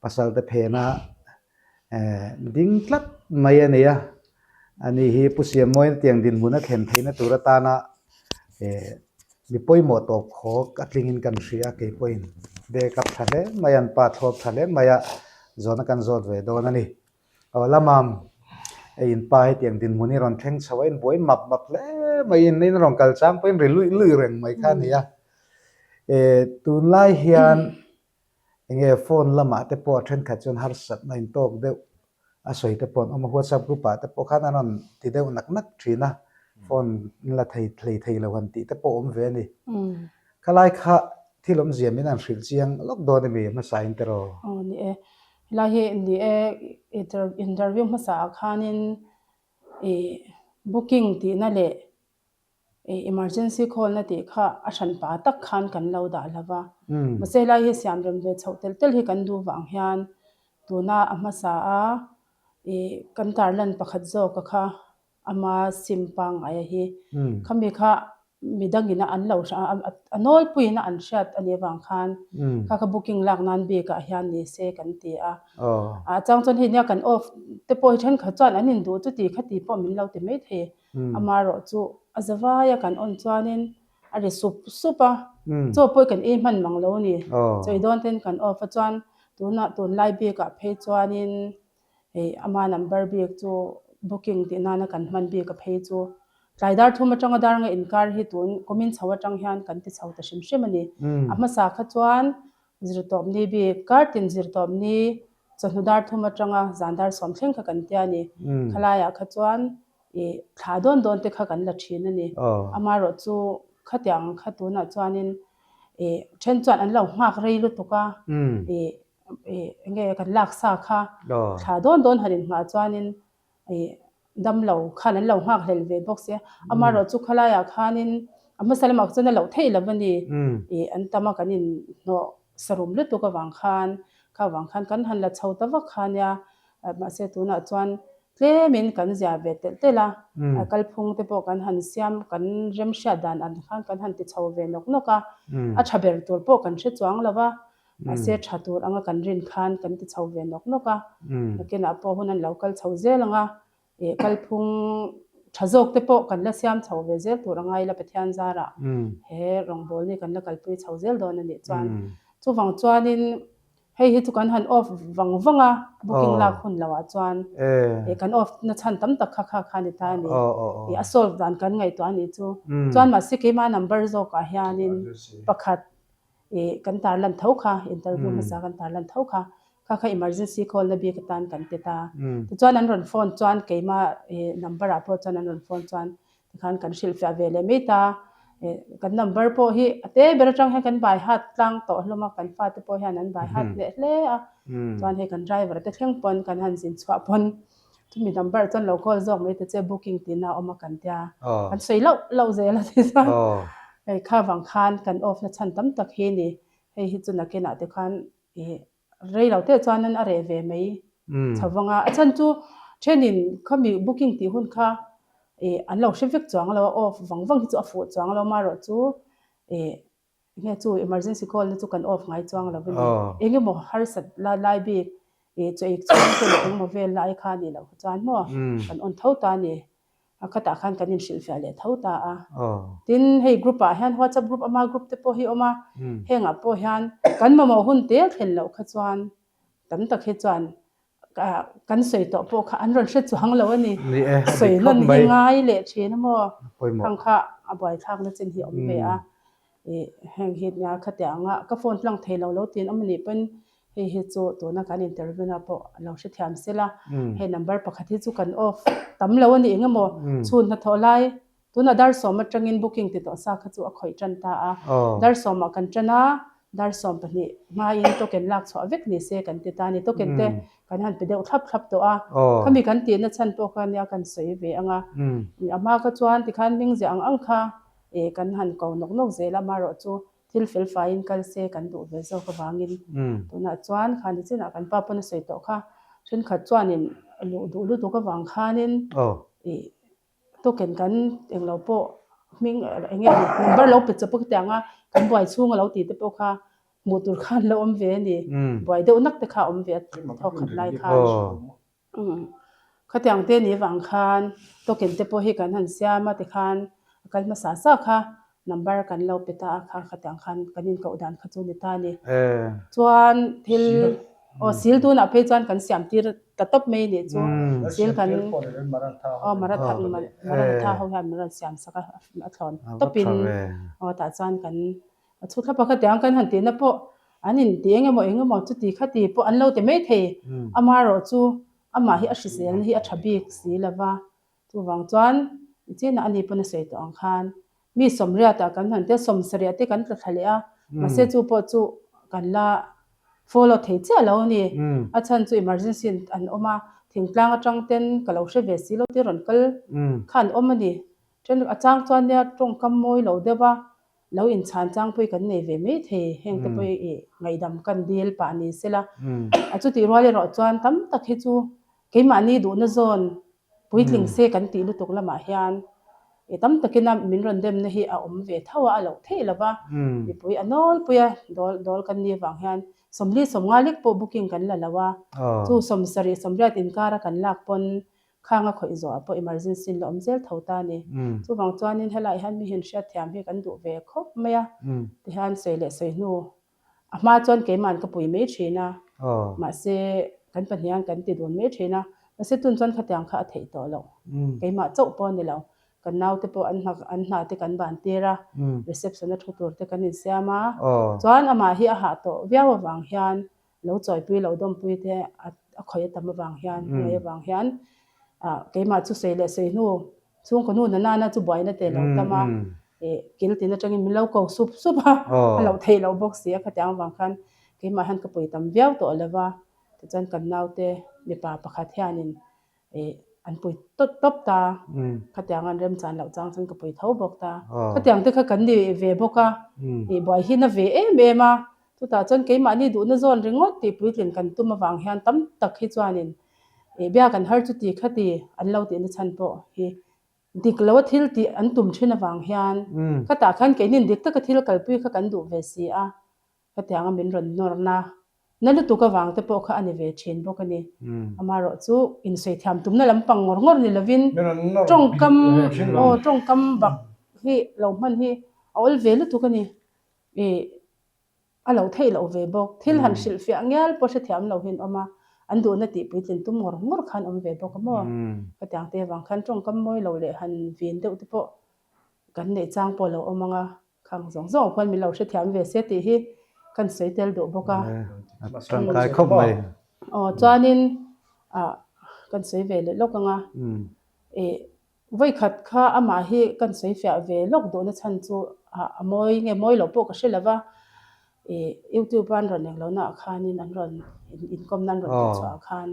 pasal te phena Ding tlat mai a ni a, ani hi Pu Siamawina tiang dinhmun a thlen theihna tur atana mi pawimawh tawp khawk a tlingin kan hria a, kei pawhin bag up tha hle mai a, an pa thlawp tha hle mai a, zawhna kan zawt ve dawn a ni. Aw lamam, hei in pa hetiang dinhmun hi rawn thleng chho a, in buai map map hle maiin in rawn kal chang pawhin ri luih luih reng mai kha a ni a, tunlai hian Enge phone lamah te pawh thenkhat chuan harsatna in tawk deuh a sawi te pawh an awm a, WhatsApp group ah te pawh khan an rawn ti deuh nak nak thin a, phone in la thei hlei thei lo han tih te pawh awm ve a ni. Khalai kha. Thil awmzia min han hrilh chiang lawk dawn emi hmasa in tiraw? Aw ni e. Helai hi ni e interview hmasa ah khanin ih booking tihna leh ih emergency call na tih kha a hran pa tak khan kan lo dah lo va. Mahse helai hi siam rem ve chhoh telh telh hi kan duh vang hian tuna a hmasa a ih kan tarlan pakhat zawk a kha Ama sim pangngaia hi khami kha midangin a an lo a nawlpuiin a an hriat a nih avang khan kha kha booking lak nan bikah hian ni se kan ti a. A chang chuan hei nia kan off te pawh hi thenkhat chuan an induh chu ti kha ti pawh min lo ti maithei. Amaherawh chu a zavaia kan on chuanin a ri sup sup a, chaw pawh hi kan ei hman mang lo a ni. Chawi dawn ten kan off a chuan tunah tunlai bikah phei chuanin Hei ama number bik chu booking tih nana kan hman bik a phei chu tlai dar thum atanga dar nga inkar hi tun kumin chho atang hian kan ti chho ta hrim hrim a ni. A hmasa kha chuan zirtawpni bik kartin zirtawpni chawhnu dar thum atanga zan dar sawm thleng kha kan tia a ni. Khalaiah kha chuan ih thla dawn dawn te kha kan la thin a ni. Amaherawh chu khatiang kha tunah chuanin ih then chuan an lo nghak rei lutuk a ih eng nge kan lak sa kha thla dawn dawn han inhmah chuanin ih dam lo khan an lo nghak hlel ve bawk sia. Amaherawh chu khalaiah khanin a hmasa lamah chuan a loh theih lo a ni. Ih an tam a kan inhnawh sarum lutuk avang khan kha avang khan kan han la chho ta vak kha nia. Mahse tunah chuan tlemin kan zia ve telh telh a, kalphung te pawh kan han siam kan remhriat dan ang khan kan han ti chho ve nawk nawk a, a tha ber tur pawh kan hre chuang lo va. Mahse tha tur anga kan rin khan kan ti chho ve nawk nawk a, nakinah pawh hun an lo kal chho zel ang a, ih kalphung tha zawk te pawh kan la siam chho ve zel tur a ngai la Pathian zarah he rawngbawlni kan la kalpui chho zel dawn a nih chuan. Chuvang chuanin hei hi chu kan han off vang vang a, booking lak hun loh ah chuan ih kan off na chhan tam tak kha kha kha a ni ta a ni. Ih a solve dan kan ngaihtuah a nih chu. Chuan mahse keimah number zawkah hianin pakhat Ih kan tarlan tho kha, interview hmasa kan tarlan tho kha, kha kha emergency call na bik atan kan ti ta. Tichuan an rawn phone chuan keimah ih number ah pawh chuan an rawn phone chuan tikhan kan hrilhfiah ve leh mai ta. Ih kan number pawh hi a te ber atang hian kan by heart tlang tawh hlawm a, kan fate pawh hian an by heart hleh hle a. Chuan hei kan driver te thleng pawn kan han zin chhuah pawn Chumi number chuan lo call zawk mai ta che booking tihna a awm a kan tia. Kan sawi loh loh zel a ti chuan hei kha vang khan kan off na chhan tam tak hi ni. Hei hi chu nakinah te khan ih rei lo te chuanin a reh ve mai chho vang a. A chhan chu thenin khami booking tih hun kha ih an lo hre vek chuang lo a off vang vang hi chu a fuh chuang lo amaherawh chu ih Nge chu emergency call na chu kan off ngai chuang lo a ni. Eng emaw harsat la lai bik ih chaw ik chhung te leh engemaw vel lai kha a nih loh kha chuan maw kan on tho ta a ni. A khatah khan kan inhrilhfiah leh tho ta a. Tin hei group ah hian whatsapp group ama group te pawh hi a awm a, hengah pawh hian kan mamawh hun te thlen loh kha chuan tam tak hi chuan Kan sawi tawh pawh kha an rawn hre chuang lo a ni. Sawi nawn hi ngai leh thin a maw? Khang kha a buaithlakna chin hi a awm ve a. Heng hi nia khatiang anga ka phone tlang thei lo lo tiin awm a nih pawn hei hi chu tuna kan interview na pawh a lo hrethiam sela. Hei number pakhat hi chu kan off tam lo a ni eng emaw chhun hnathawh lai Tunah dar sawm atangin booking ti tawh sa kha chu a khawih tan ta a. Dar sawmah kan tan a, dar 12 hmain token lak chhuah vek ni se kan ti ta a ni. Token te kan han pe deuh thlap thlap tawh a. Khami kan tihna chhan pawh kha nia kan sawi ve ang a. A hma kha chuan tikhan hming ziah ang ang kha kan han ko nawk nawk zel a, amaherawh chu thil fel faiin kal se kan duh ve zawk avangin tunah chuan kha ni chinah kan pa pawn a sawi tawh kha thenkhat chuanin luh duh lutuk avang khanin ih Token kan englo pawh hming eng nge number lo pe chawp a khitiang a kan buai chhung a lo tih te pawh kha hmuh tur khan lo awm ve a ni. Buai deuh nak te kha a awm ve a thawk khat lai khan. Khatiang te ni vang khan token te pawh hi kan han siam a tikhan a kal hmasa sa kha number kan lo pe ta a kha khatiang khan kan inkoh dan kha chu ni ta a ni. Chuan thil aw sil tunah phei chuan kan siam tir ta tawp mai nih chu sil kan aw maratha maratha ho hian min rawn siam sak a a thlawn tawpin aw tah chuan kan a chhu thlap a khatiang kan han tihna pawh an inti eng emaw eng emaw chuti khati pawh an lo ti mai thei amaherawh chu amah hi a hriselna hi a tha bik si lova Chuvang chuan i chinah ani pawn a sawi tawh ang khan mi sawmriatah kan han tia sawmsariah te kan tla thla leh a. Mahse chu pawh chu kan la follow thei chiah lo a ni. A chhan chu emergency an awm a, thingtlang atang ten ka lo hre ve si lo te rawn kal kha an awm a ni. Then a chang chuan nia tawngkam mawi lo deuh a, lo inchhan changpui kan nei ve mai thei, heng te pawh i ngaihdam kan dil pah ni sela. A chutih rual erawh chuan tam tak hi chu keimahni duhna zawn puitling se kan tih lutuk lamah hian i tam takin a min rawn demna hi a awm ve tho a, a loh theih lo va, mipui a nawlpui a, dawl dawl kan nih avang hian 40 50 lek pawh booking kan la lo a, chu 70 80 inkara kan lak pawn Khang a khawih zawhah pawh emergency in la awm zel tho ta a ni. Chuvang chuanin helaiah hian mi hian hriatthiam hi kan duh ve khawp mai a, tihian sawi leh sawi hnu a hma chuan keima'n ka pui mai thin a, mahse kan pahnihan kan ti dun mai thin a, mahse tun chuan khatiang kha a theih tawh loh, keimah chauh pawh a ni lo, kan naute pawh an hna an hna te kan ban tir a, reception a thu tur te kan insiam a, chuan amah hi a hah tawh viau avang hian lo chawipui lo dawmpui te a khawih a tam avang hian a ngaih avang hian ah keimah chu sawi leh sawi hnu chhungkaw nu na nana chu buaina te lo tam a ih kil tin atangin min lo ko sup sup a a loh theih loh bawk si a khatiang avang khan keimah hian ka pui tam viau tawh lo va tichuan kan naute mipa pakhat hianin Ih an pui tawp tawp ta, khatiang an remchan loh chang chuan ka pui tho bawk ta. Khatiang te kha kan ni ve bawk a, ih buai hi na ve em em a, chutah chuan keimahni duhna zawn ringawt tih puitlin kan tum avang hian tam tak hi chuanin ih biak an har chuti khati an lo tihna chhan pawh hi dik loa thil tih an tum thin avang hian khatah khan keinin dik taka thil kalpui kha kan duh ve si a. Hetianga min rawn nawrna na lutuk avang te pawh kha a ni ve thin bawk a ni. Amaherawh chu insawi thiam tumna lampang ngawr ngawr ni lovin tawngkam aw tawngkam bak hi lo hman hi a awl ve lutuk a ni. Ih a lo theih loh ve bawk. Thil han hrilhfiah ngial pawh hrethiam lo hi an awm a, an duhna tih puitlin tum ngawr ngawr khan awm ve bawk a maw. Hetiang te avang khan tawngkam mawi lo leh han vin deuh te pawh kan neih chang pawh a lo awm ang a. Khang zawng zawng khuan min lo hrethiam ve se tih hi kan sawi tel duh bawk a. A tangkai khawp mai. Aw chuanin ah kan sawi ve leh lawk ang a. Ih vawikhat kha amah hi kan sawi fiah ve lawk duhna chhan chu ah a mawi nge mawi loh pawh ka hre lo va. Ih youtube a an rawn eng lohna ah khanin an rawn inkawmna an rawn tih chhuah ah khan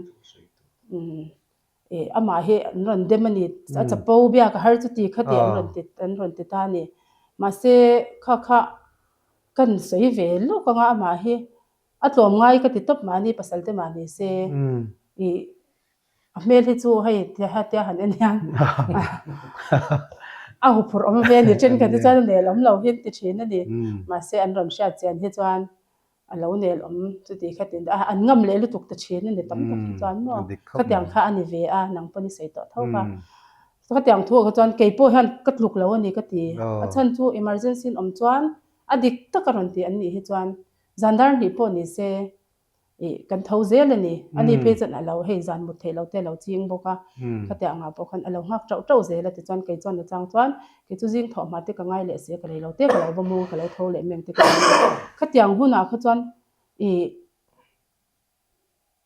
umm Ih amah hi an rawn dem a ni, a chapo biak a har chu ti kha tih an rawn ti an rawn ti ta a ni. Mahse kha kha kan sawi ve lawk anga amah hi a tlawm ngai ka ti tawp mahni pasal te mah ni se ih a hmel hi chu hei tia han en hian a huphurh awm ve a ni thenkhat hi chuan a nel awm lo hi an ti thin a ni. Mahse an rawn hriat chian hi chuan a lo nel awm chuti kha tin a an ngam leh lutuk ta thin a ni tam tak hi chuan maw khatiang kha a ni ve a nang pawn i sawi tawh tho kha khatiang thu ah kha chuan kei pawh hian ka tluk lo a ni ka ti a chhan chu emergency in awm chuan a dik tak a rawn ti an nih hi chuan zan dar hnih pawh ni se ih kan tho zel a ni a ni phei chuan a lo hei zan mut theih lo te a lo ching bawk a khatiang ah pawh khan a lo nghak tauh tauh zel a tichuan kei chuan a chang chuan Kei chu zing thawh hma te ka ngai leh si a, ka rei lo te ka lo va mu, ka lo tho leh meng te ka ti a. Khatiang hunah kha chuan ih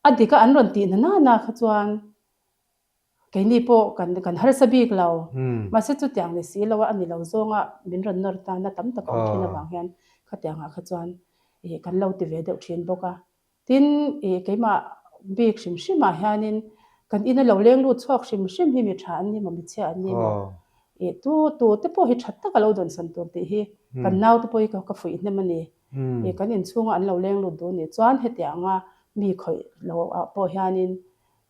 a dik a an rawn tih na nana kha chuan keini pawh kan kan harsa bik lo. Mahse chutiang ni si lo a, a ni lo zawnga min rawn nawr tana tam tak a awm thin avang hian khatiangah kha chuan ih kan lo ti ve deuh thin bawk a. Tin, ih keimah bik hrim hrimah hianin kan ina lo leng lut chhuak hrim hrim hi mi tha an ni maw, mi chhia an ni maw? Ih tu tu te pawh hi tha taka lo dawnsan tur tih hi kan nau te pawh hi ka fuih hnem a ni. Ih kan inchhunga an lo leng lut duh nih chuan hetianga mi khawih lo ah pawh hianin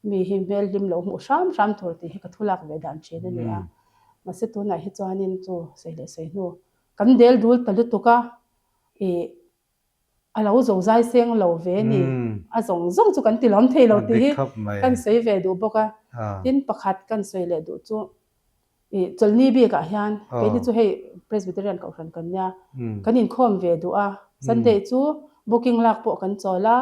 mi hi hmel hlim lo hmuh hram hram tur tih hi ka thu lak ve dan thin a ni a. Mahse tunah hi chuanin chu sawi leh sawi hnu kan del dul ta lutuk a, ih A lo zo zai seng lo ve ni. A zawng zawng chu kan ti lawm thei lo tih hi kan sawi ve duh bawk a. Tin pakhat kan sawi leh duh chu ih chawlhni bikah hian keini chu hei Presbyterian Kohhran kan nia kan inkhawm ve duh a. Sunday chu booking lak pawh kan chawl a,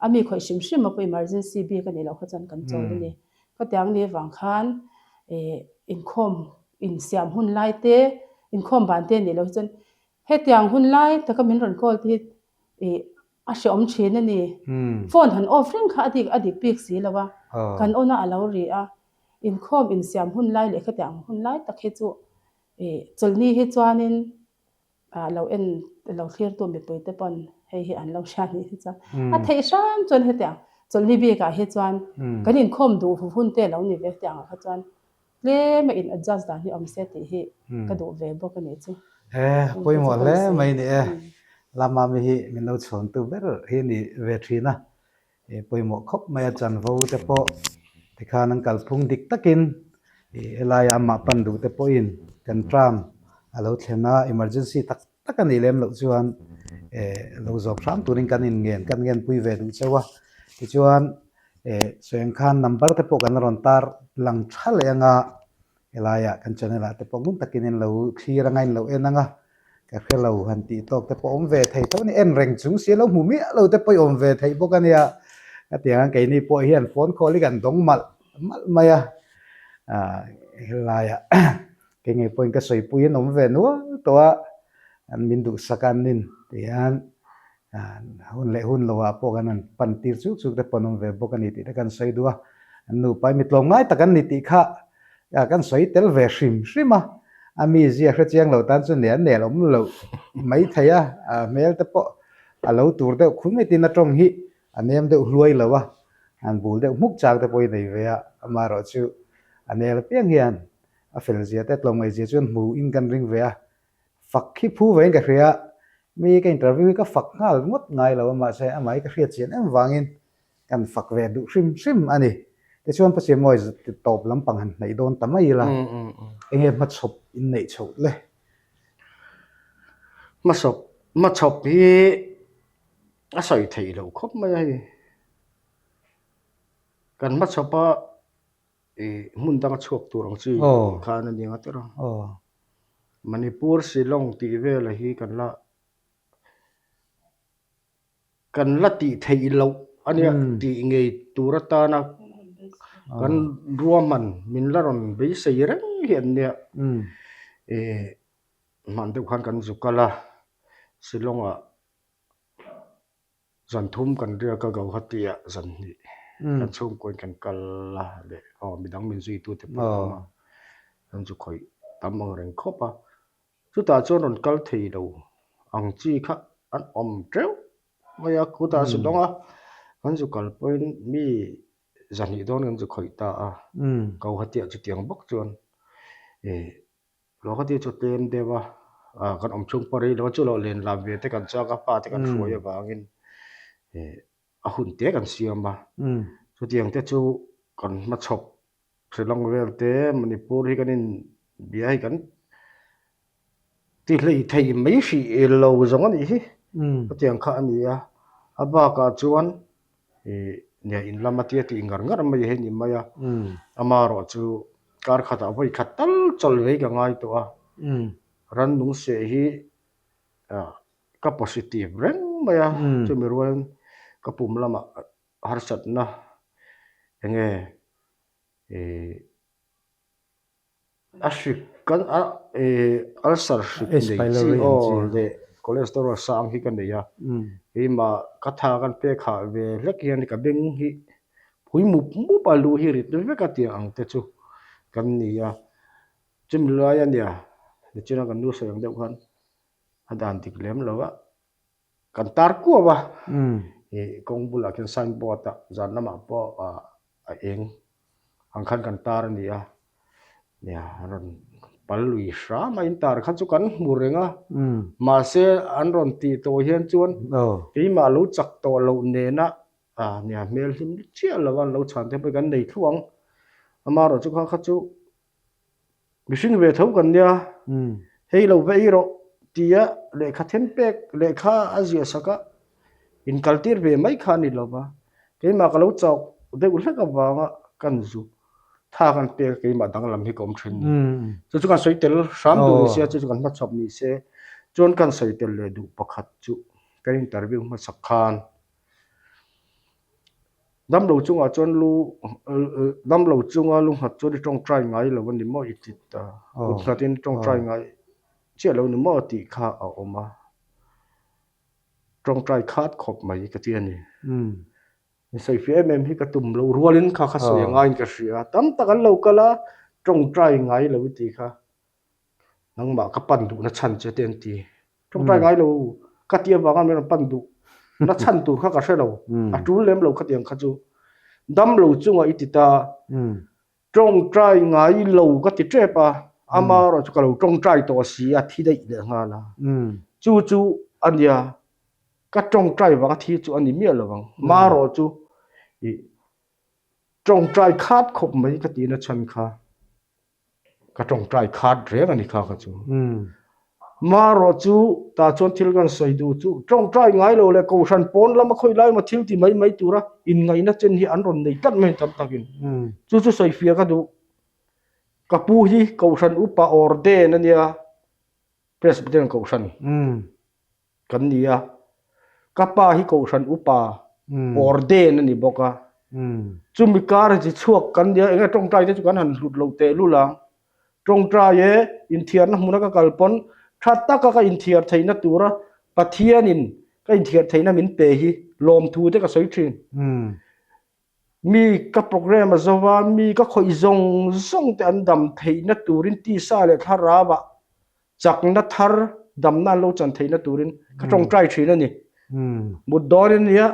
a mi khawih hrim hrim a pawh emergency bik a nih loh kha chuan kan chawl a ni. Khatiang ni avang khan ih inkhawm insiam hun lai te inkhawm ban te nih loh hi chuan Hetiang hun lai taka min rawn call te hi ih a hreawm thin a ni. Phone han off reng kha a dik a dik bik si lo a, kan on a a lo ri a. Inkhawm insiam hun lai leh khatiang hun lai tak hi chu ih chawlhni hi chuanin Ah lo en lo thlirtu mipui te pawn hei hi an lo hria nih hi chuan a theih hram chuan hetiang chawlhni bikah hi chuan kan inkhawm duh hun te lo ni ve hetiang ah kha chuan tlem a in adjust dan hi awm se tih hi ka duh ve bawk a nih chu. He pawimawh hle mai ni e, Lamami hi min lo chhawntu ber hi ni ve thin a, pawimawh khawp mai a chanvo te pawh tikhan an kalphung dik takin helaia amah pan duh te pawhin kan term a lo thlen a, emergency tak tak a nih lem loh chuan lo zawk hram turin kan inngen kan ngenpui ve duh chauh a, tichuan sawi ang khan number te pawh kan rawn tar lang tha leh anga Helaiah kan channel ah te pawh ngun takin in lo thlir anga in lo en anga ka hre lo han tih tawk te pawh awm ve thei tho a ni. En reng chung si lo hmu miah lo te pawh i awm ve theih bawk a nia. Hetiang ang keini pawh hian phone call hi kan dawng malh malh mai a. Aaa helaiah kei ngei pawhin ka sawipuiin awm ve nual tawh a, an min duhsak a an nin tihian Hun leh hun loah pawh kan han pan tir chuk chuk te pawh an awm ve bawk a ni tih te kan sawi duh a, an nupa hi mi tlawmngai tak an ni tih kha kan sawi tel ve hrim hrim a, a mizia hre chiang lo tan chu nel nel awm loh mai thei a, a hmel te pawh a lo tur deuh khum mai tin a tawng hi a nem deuh hluai lo a, an bul deuh hmuk chang te pawh hi nei ve a, amaherawhchu a nel apiang hian a fel zia te tlawmngaih zia chuan hmu in kan ring ve a, Fak hi phu vein ka hria, mi ka interview hi ka fak nghal ngawt ngai lo a, mahse amah hi ka hriat chian em vangin kan fak ve duh hrim hrim a ni. Tichuan Pastor Mawi tawp lampang han hnaih dawn ta mai ila, enge hmachhawp in neih chhoh le? Hmachhawp, hmachhawp hi a sawi theih loh khawp mai a hei. Kan hmachhawp a ih hmun danga chhuak tur ang chi khan a ni ang a tiraw. Manipur Shillong tih vela hi kan la kan la tih theih loh a nia tih ngei tur atana kan ruahman min la rawn beisei reng hi an nia ih hman deuh khan kan zu kal a Shillong ah Zan thum kan riak a Gauhati ah zan hnih kan chhungkuain kan kal a leh aw midang min zuitu te pawh an awm a, an zu khawih tam ang reng khawp a, chutah chuan rawn kal thei lo ang chi kha an awm teuh mai a, khutah a Shillong a kan zu kal pawhin mi zan hnih dawn kan zu khawih ta a, Gauhati ah chutiang bawk chuan ih Lohati chu tlem deuh a, ah kan awm chhung pawh rei lo a, chu loh len lam ve te kan chak a, pa te kan hruai avangin eh a hun te kan siam a, chutiang te chu kan hmachhawp Shillong vel te Manipur hi kan in bia hi kan ti hlei thei mai hrih lo zawng a nih hi, chutiang kha a ni a, a bakah chuan Ih nia in lama tia tih ngar ngar mai hi a ni mai a, amaherawh chu kar khatah vawi khat tal chawlh vei ka ngai tawh a, rannung seh hi ah ka positive reng mai a, chumi rualin ka pum lamah harsatna enge ih. A hrik kan a eh ulcer hrik nei chi aw leh cholesterol sang hi ka nei a, keimah ka tha kan pek hah ve hlek hian ka beng hi phui mup mup a lu hi rit vek a tiang ang te chu kan ni a, chumi lai a nia nichina kan nu sawi ang deuh khan a dan dik lem lo a. Kan tar kuau a, ih kawng bulah khian sign board ah zan lamah pawh ah a eng ang khan kan tar a ni a, nia an rawn pal lui hram a in tar kha chu kan hmu reng a, mahse an rawn tih tawh hian chuan keimah lo chak tawh loh nena ah nia hmel hlim chiah lo a an lo chhan te pawh hi kan nei thluah ang, amaherawhchu kha kha chu Mihring ve tho kan nia, hei lo va ei rawh tia lehkha then pek lehkha a ziah sak a, inkal tir ve mai kha a ni lo va, keimah ka lo chauh deuh hlek avanga kan zu tha kan pek a keimah danglam hi ka awm thin ni. Chu chu kan sawi tel hram duh ni se a, chu chu kan hmachhawp ni se, chuan kan sawi tel leh duh pakhat chu kan interview hmasak khan Damlo chungah chuan lu damlo chunga lu nghat chuan i tawngtai ngai lo a ni maw i ti ta, kut nghatin i tawngtai ngai chiah lo a ni maw tih kha a awm a, tawngtai khat khawp mai ka ti a ni. Insawifiah em em hi ka tum lo rualin kha kha sawi a ngaiin ka hria a, tam tak an lo kal a, tawngtai ngai lo i ti kha nangmah ka pan duhna chhan che te an ti. Tawngtai ngai lo ka ti avanga min rawn pan duh na chhan tur kha ka hre lo. A tul lem lo khatiang kha chu. Dam lo chunga i ti ta. Tawngtai ngai lo ka ti tep a, ama erawh chu ka lo tawngtai tawh si a, thi daih leh nghal a. Chu chu a nia, ka tawngtai vanga thi chu a ni miah lo ang. Ma erawh chu i tawngtai khat khawp mai ka tihna chhan kha. Ka tawngtai khat reng a ni kha kha chu. Marawh chu tah chuan thil kan sawi duh chu tawngtai ngai lo leh kohhran pawn lama khawi lai emaw thil ti mai mai tura inngaihna chen hi an rawn nei tlat mai tam takin. Chu chu sawi fiah ka duh. Ka pu hi kohhran upa ordain a nia, Presbyterian kohhran. Kan ni a, ka pa hi kohhran upa ordain a ni bawk a, chumi kar chi chhuak kan nia enge tawngtai te chu kan han hlut lo teh lul ang, tawngtai e inthiarna hmuna ka kal pawn tha taka ka inthiar theihna tura Pathianin ka inthiar theihna min pe hi lawmthu te ka sawi thin. Mi ka programme a zo va, mi ka khawih zawng zawng te an dam theihna turin tisa leh thlarau ah chakna thar damna an lo chan theihna turin ka tawngtai thin a ni. Mut dawn in nia,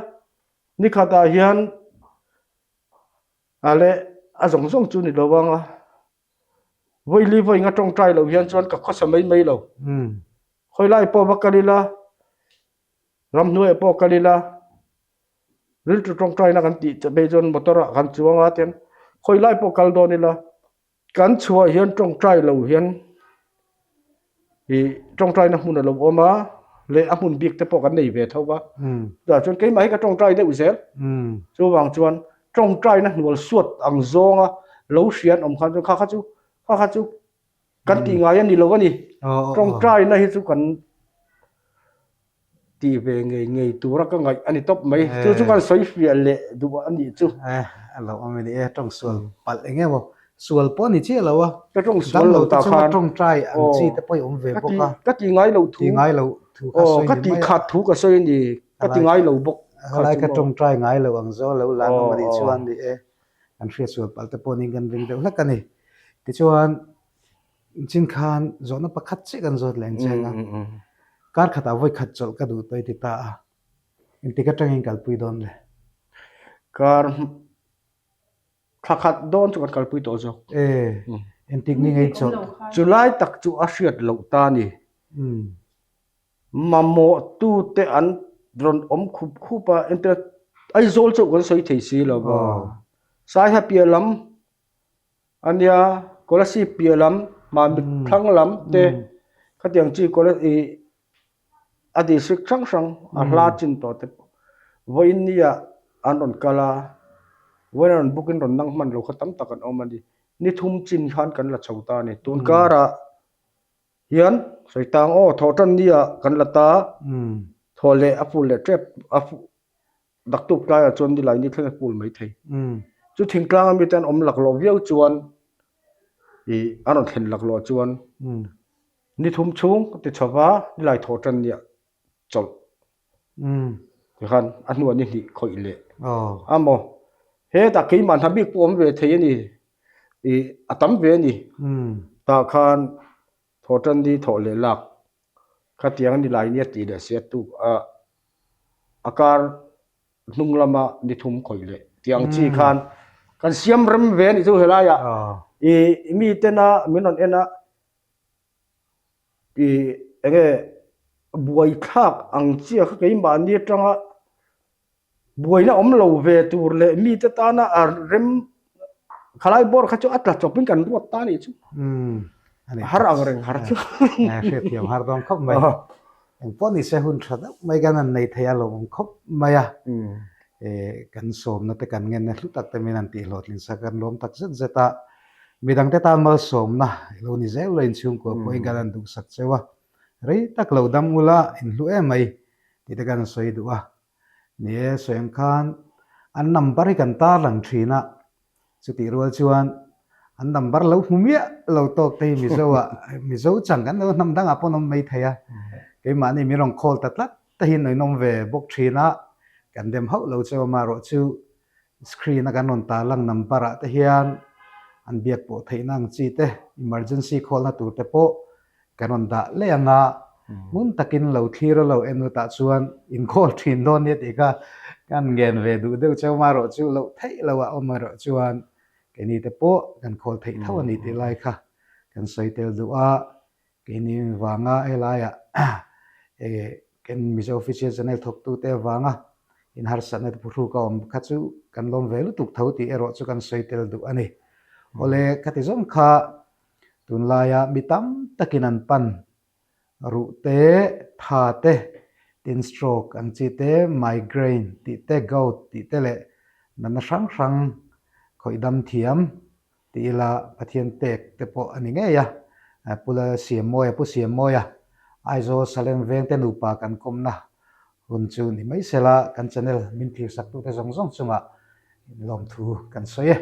nikhatah hian a leh a zawng zawng chu ni lo ang a, vawili vawi nga tawngtai loh hian chuan ka khawsa mai mai lo. Khawilai pawh va kal ila, ramhnuaiah pawh kal ila, Rilru tawngtaina kan tih che phei chuan motor ah kan chuang a tiang khawi lai pawh kal dawn ila kan chhuah hian tawngtai lo hian ih tawngtaina hmun a lo awm a leh a hmun bik te pawh kan nei ve tho va chutah chuan keimah hi ka tawngtai deuh zel chuvang chuan tawngtaina hnual suat ang zawnga lo hria an awm khan chuan kha kha chu kha kha chu kan tih ngai a ni lo a ni tawngtaina hi chu kan. Tih ve ngei ngei tura ka ngaih a ni tawp mai. Chu chu kan sawi fiah leh duh a nih chu. Eh, a lo awm a ni e, tawng sual palh eng emaw, sual pawh a ni chiah lo a. Ka tawng sual lo ta khan. Damlo te chunga tawngtai ang chi te pawh i awm ve bawk a. Ka ti ngai lo thu. Ti ngai lo thu kha sawi ni mai a. Ka ti khat thu ka sawi a ni, ka ti ngai lo bawk. Helai ka tawngtai ngai lo ang zawng lo lan awm a nih chuan ni e, kan hriat sual palh te pawh niin kan ring deuh hlek a ni. Tichuan. Chin khan zawhna pakhat chiah kan zawt leh ang chiang a, kar khatah vawi khat chawlh ka duh tawh i ti ta a, engtik atangin kalpui dawn le? Kar thla khat dawn chu kan kalpui tawh zawk. E, engtik ni ngei chawlh? Chulai tak chu a hriat loh ta a ni. Mamawhtute an rawn awm khup khup a, entir Aizawl chauh kan sawi thei si lo va, Saiha piah lam A nia, Kolasib piah lam, Mamit thlang lam te khatiang chi ih a district hrang hrang a hla chin tawh te pawh vawiin nia an rawn kal a, vawiin an rawn book in rawn nang hman lo kha tam tak an awm a ni. Ni thum chin khan kan la chho ta a ni. Tun karah hian sawi tang aw thawh tan nia kan la ta, thawh leh a fuh leh tep a fuh Daktuk tlaiah chuan nilai ni thleng a pul mai thei. Chu thingtlang a mite an awm laklawh viau chuan ih an rawn thlen laklawh chuan ni thum chhung ka ti chho va, nilai thawh tan nia chawlh tikhan a hnuah ni hnih khawih leh a maw. Hetah keimah hna bik pawh awm ve thei a ni, ih a tam ve a ni. Tah khan thawh tan ni thawh leh lak Khatiang a ni lai nia tih leh sia tuk a a kar hnung lama ni thum khawih leh tih ang chi khan kan siam rem ve a nih chu helaiah ih mi tena min rawn en a ih eng nge buaithlak ang chiah kha keimahni atanga Buaina awm lo ve tur leh mite tana a rem khalai bawr kha chu a tla chawpin kan ruat ta nih chu. A har ang reng har chu. Hriatthiam har dawn khawp mai. Eng pawh ni se hun tha deuh mai kan han nei thei a lo awm khawp mai a. Kan sawmna te kan ngenna hlu tak te min han tih hlawhtlin sak kan lawm tak zet zet a. Midangte tan malsawmna ilo ni zel lo inchhungkua pawhin kan han duhsak cheu a. Rei tak lo dam ula inhlu em mai tih te kan han sawi duh a. Ni e, sawi ang khan an number hi kan tarlang thin a, chutih rual chuan an number lo hmu miah lo tawk te hi Mizo ah, Mizo chang kan lo hnam dangah pawh an awm mai thei a, keimahni min rawn call ta tlat te hi an awm ve bawk thin a, kan dem hauh lo chu amaherawh chu screen a kan rawn tarlang number ah te hian an biak pawh theihna ang chi te, emergency call na tur te pawh kan rawn dah leh ang a. Hmun takin lo thlir a lo en utah chuan in call thin dawn nia tih kha kan ngen ve duh deuh cheu marawh chu loh theih loh a awm erawh chuan keini te pawh kan call theih tho a ni tih lai kha kan sawi tel duh a. Keini vanga helaiah kan Mizo Official Channel thawktute avanga inharsatna te phuhruk a awm kha chu kan lawm ve lutuk tho tih erawh chu kan sawi tel duh a ni. Awle khati zawng kha tunlaia mi tam takin an pan ruh te, tha te, tin stroke ang chi te, migraine tih te, gout tih te leh natna hrang hrang khawih dam thiam Ti ila Pathian pek te pawh a ni ngei a, Pu Lalsiammawia, Pu Siammawia, Aizawl Salem vengte nupa kan kawmna hun chu ni mai sela kan channel min thirsaktute zawng zawng chungah lawmthu kan sawi e.